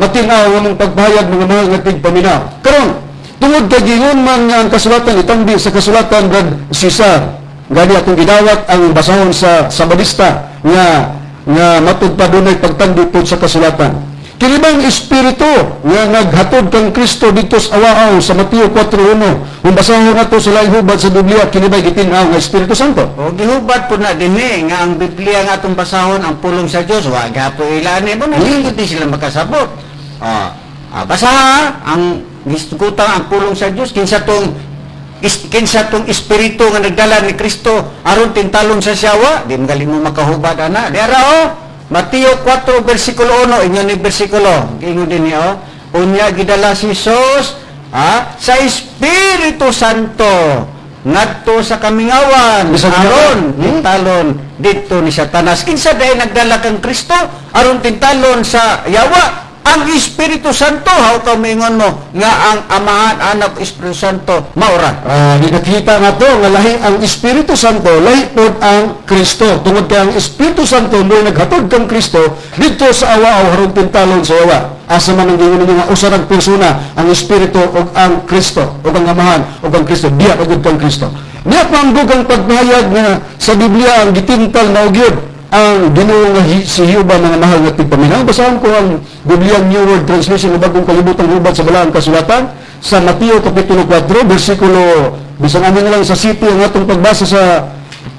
Speaker 6: matinaw nga mong pagpahayag, mga mahal nga tigpaminaw? Karon, tungod kay gingon man nga ang kasulatan itambi sa kasulatan, Brad Cesar, gani atong gidawat ang basahon sa Sabadista nga nga matud pa dunay pagtandi pod sa kasulatan. Kini bang espiritu nga naghatod kang Kristo dito sa awaaw sa Mateo 4:1? Kung basahon nato sa laing hubad sa Biblia, kini ba gitin-aw nga Espiritu Santo?
Speaker 7: O gihubad po na dinhi nga ang Biblia nga atong basahon ang pulong sa Dios, wa gapo ilani mo na hindi sila makasabot. Basa ang gisugutang ang pulong sa Dios kinsa tong espiritu nga nagdala ni Kristo aron tintalon sa siyawa, di magaling mo makahubad ana. Di ara oh, Mateo 4 versikulo 1, inyo ni versikulo. Giingon din niya oh. Unya gidala si Jesus sa Espiritu Santo. Ngadto sa kamingawan
Speaker 6: Bisag
Speaker 7: aron tintalon didto ni Satanas. Kinsa diay nagdala kang Kristo aron tintalon sa yawa? Ang Espiritu Santo. How ka moingon mo nga ang Amahan, Anak, Espiritu Santo maura?
Speaker 6: Ah, di nakita nga to nga lahi ang Espiritu Santo, lahi pod ang Kristo. Tungod kay ang Espiritu Santo mo naghatod kang Kristo didto sa awa o harong tintalon sa yawa. Asa man ang giingon ninyo nga usa ra persona ang Espiritu ug ang Kristo ug ang Amahan ug ang Kristo, diya ug kang Kristo. Niya panggug ang pagpahayag nga sa Biblia ang gitintal mao gyud ang Ginoo nga si Jehova, mga mahal nga tigpaminaw. Basahan ko ang Biblia New World Translation o Bagong Kalibutang Hubad sa Balaang Kasulatan sa Mateo Kapitulo 4, versikulo, bisan amin na lang sa city ang atong pagbasa sa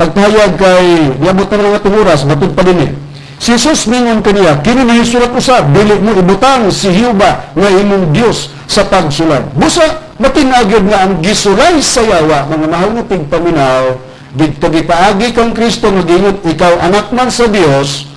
Speaker 6: pagpahayag kay niabot na lang atong oras, matud pa din eh. Si Jesus mingon kaniya, "Kini nahisulat usab, dili mo ibutang si Jehova nga imong Dios sa pagsulay." Busa matin-aw gyud nga ang gisulay sa yawa, mga mahal nga tigpaminaw, didto gipaagi kang Kristo nga giingon, "Ikaw anak man sa Dios,"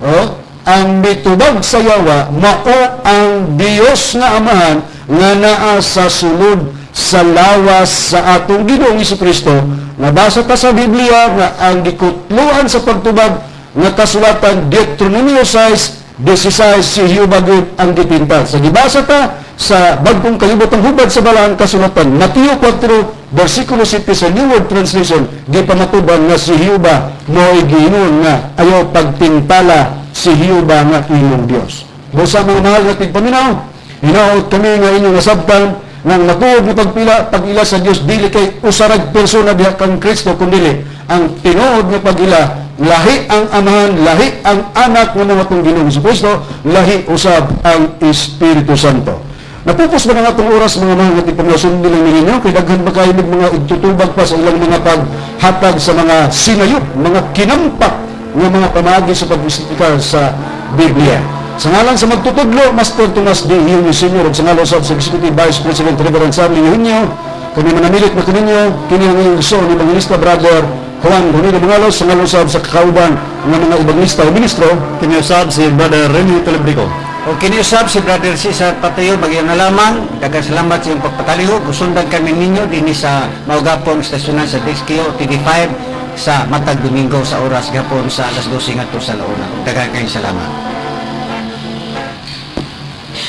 Speaker 6: oh, ang mitubag sa yawa mao ang Dios nga Amahan nga naa sa sulod sa lawas sa atong Ginoong Kristo. Nabasa ta sa Biblia nga ang gikutluan sa pagtubag nga kasulatan, Deuteronomio 6:16, si Jehova gyud ang gitintal. Sa gibasa ta sa Bagong Kalibotang Hubad sa Balaang Kasulatan, Mateo 4, versikulo 7 sa New World Translation, gipamatuban nga si Jehova mo'y giingon nga ayaw pagtintala si Jehova nga imong Dios. Busa, mga mahal nga tigpaminaw, hinaot kami nga inyong nasabtan ng matuod nga pag-ila sa Dios dili kay usa rag persona diha kang Kristo, kundili ang tinuod nga pag-ila, lahi ang Amahan, lahi ang Anak nga mao atong Ginoong Kristo, lahi usab ang Espiritu Santo. Napupos ba ang atong oras, mga mahal nga tigpaminaw? Sundin lang ninyo kay daghan ba kayo mga igtutubag pa sa ilang mga paghatag sa mga sinayop, mga kinampak nga mga pamaagi sa pag sa Biblia. Sa ngalan sa magtutudlo, Master Tomas D. Eugenio Sr. ug sa ngalan sa Executive Vice President Reverend Charlie Eugenio, kami manamilit na kaninyo, kini ang inyong igsoon, Evangelista Brother Juan Ronilo Mangalos, sa ngalan usab sa kakauban ng mga evangelista o ministro,
Speaker 4: Kini usab si Brother Remy Telebrico.
Speaker 7: O kini usab si Brother Cesar Patayo, magyang na lamang. Daghang salamat sa iyong pagpatalihok. Usundan kami ninyo dinhi sa mao gapon estasyonan sa DXKO TV5 sa matag Domingo sa oras gapon sa alas 12 ngadto sa launa. Daghang kayong salamat.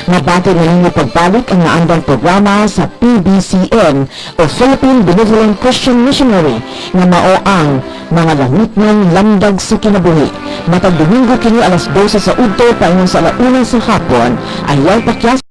Speaker 2: Mabati na ninyo pagbalik ang naandang programa sa PBCM o Philippine Benevolent Christian Missionary nga mao ang Mga Langitnong Lamdag sa Kinabuhi. Matag Domingo kini alas 12 sa udto paingon sa alauna sa hapon. Ayaw pakyas.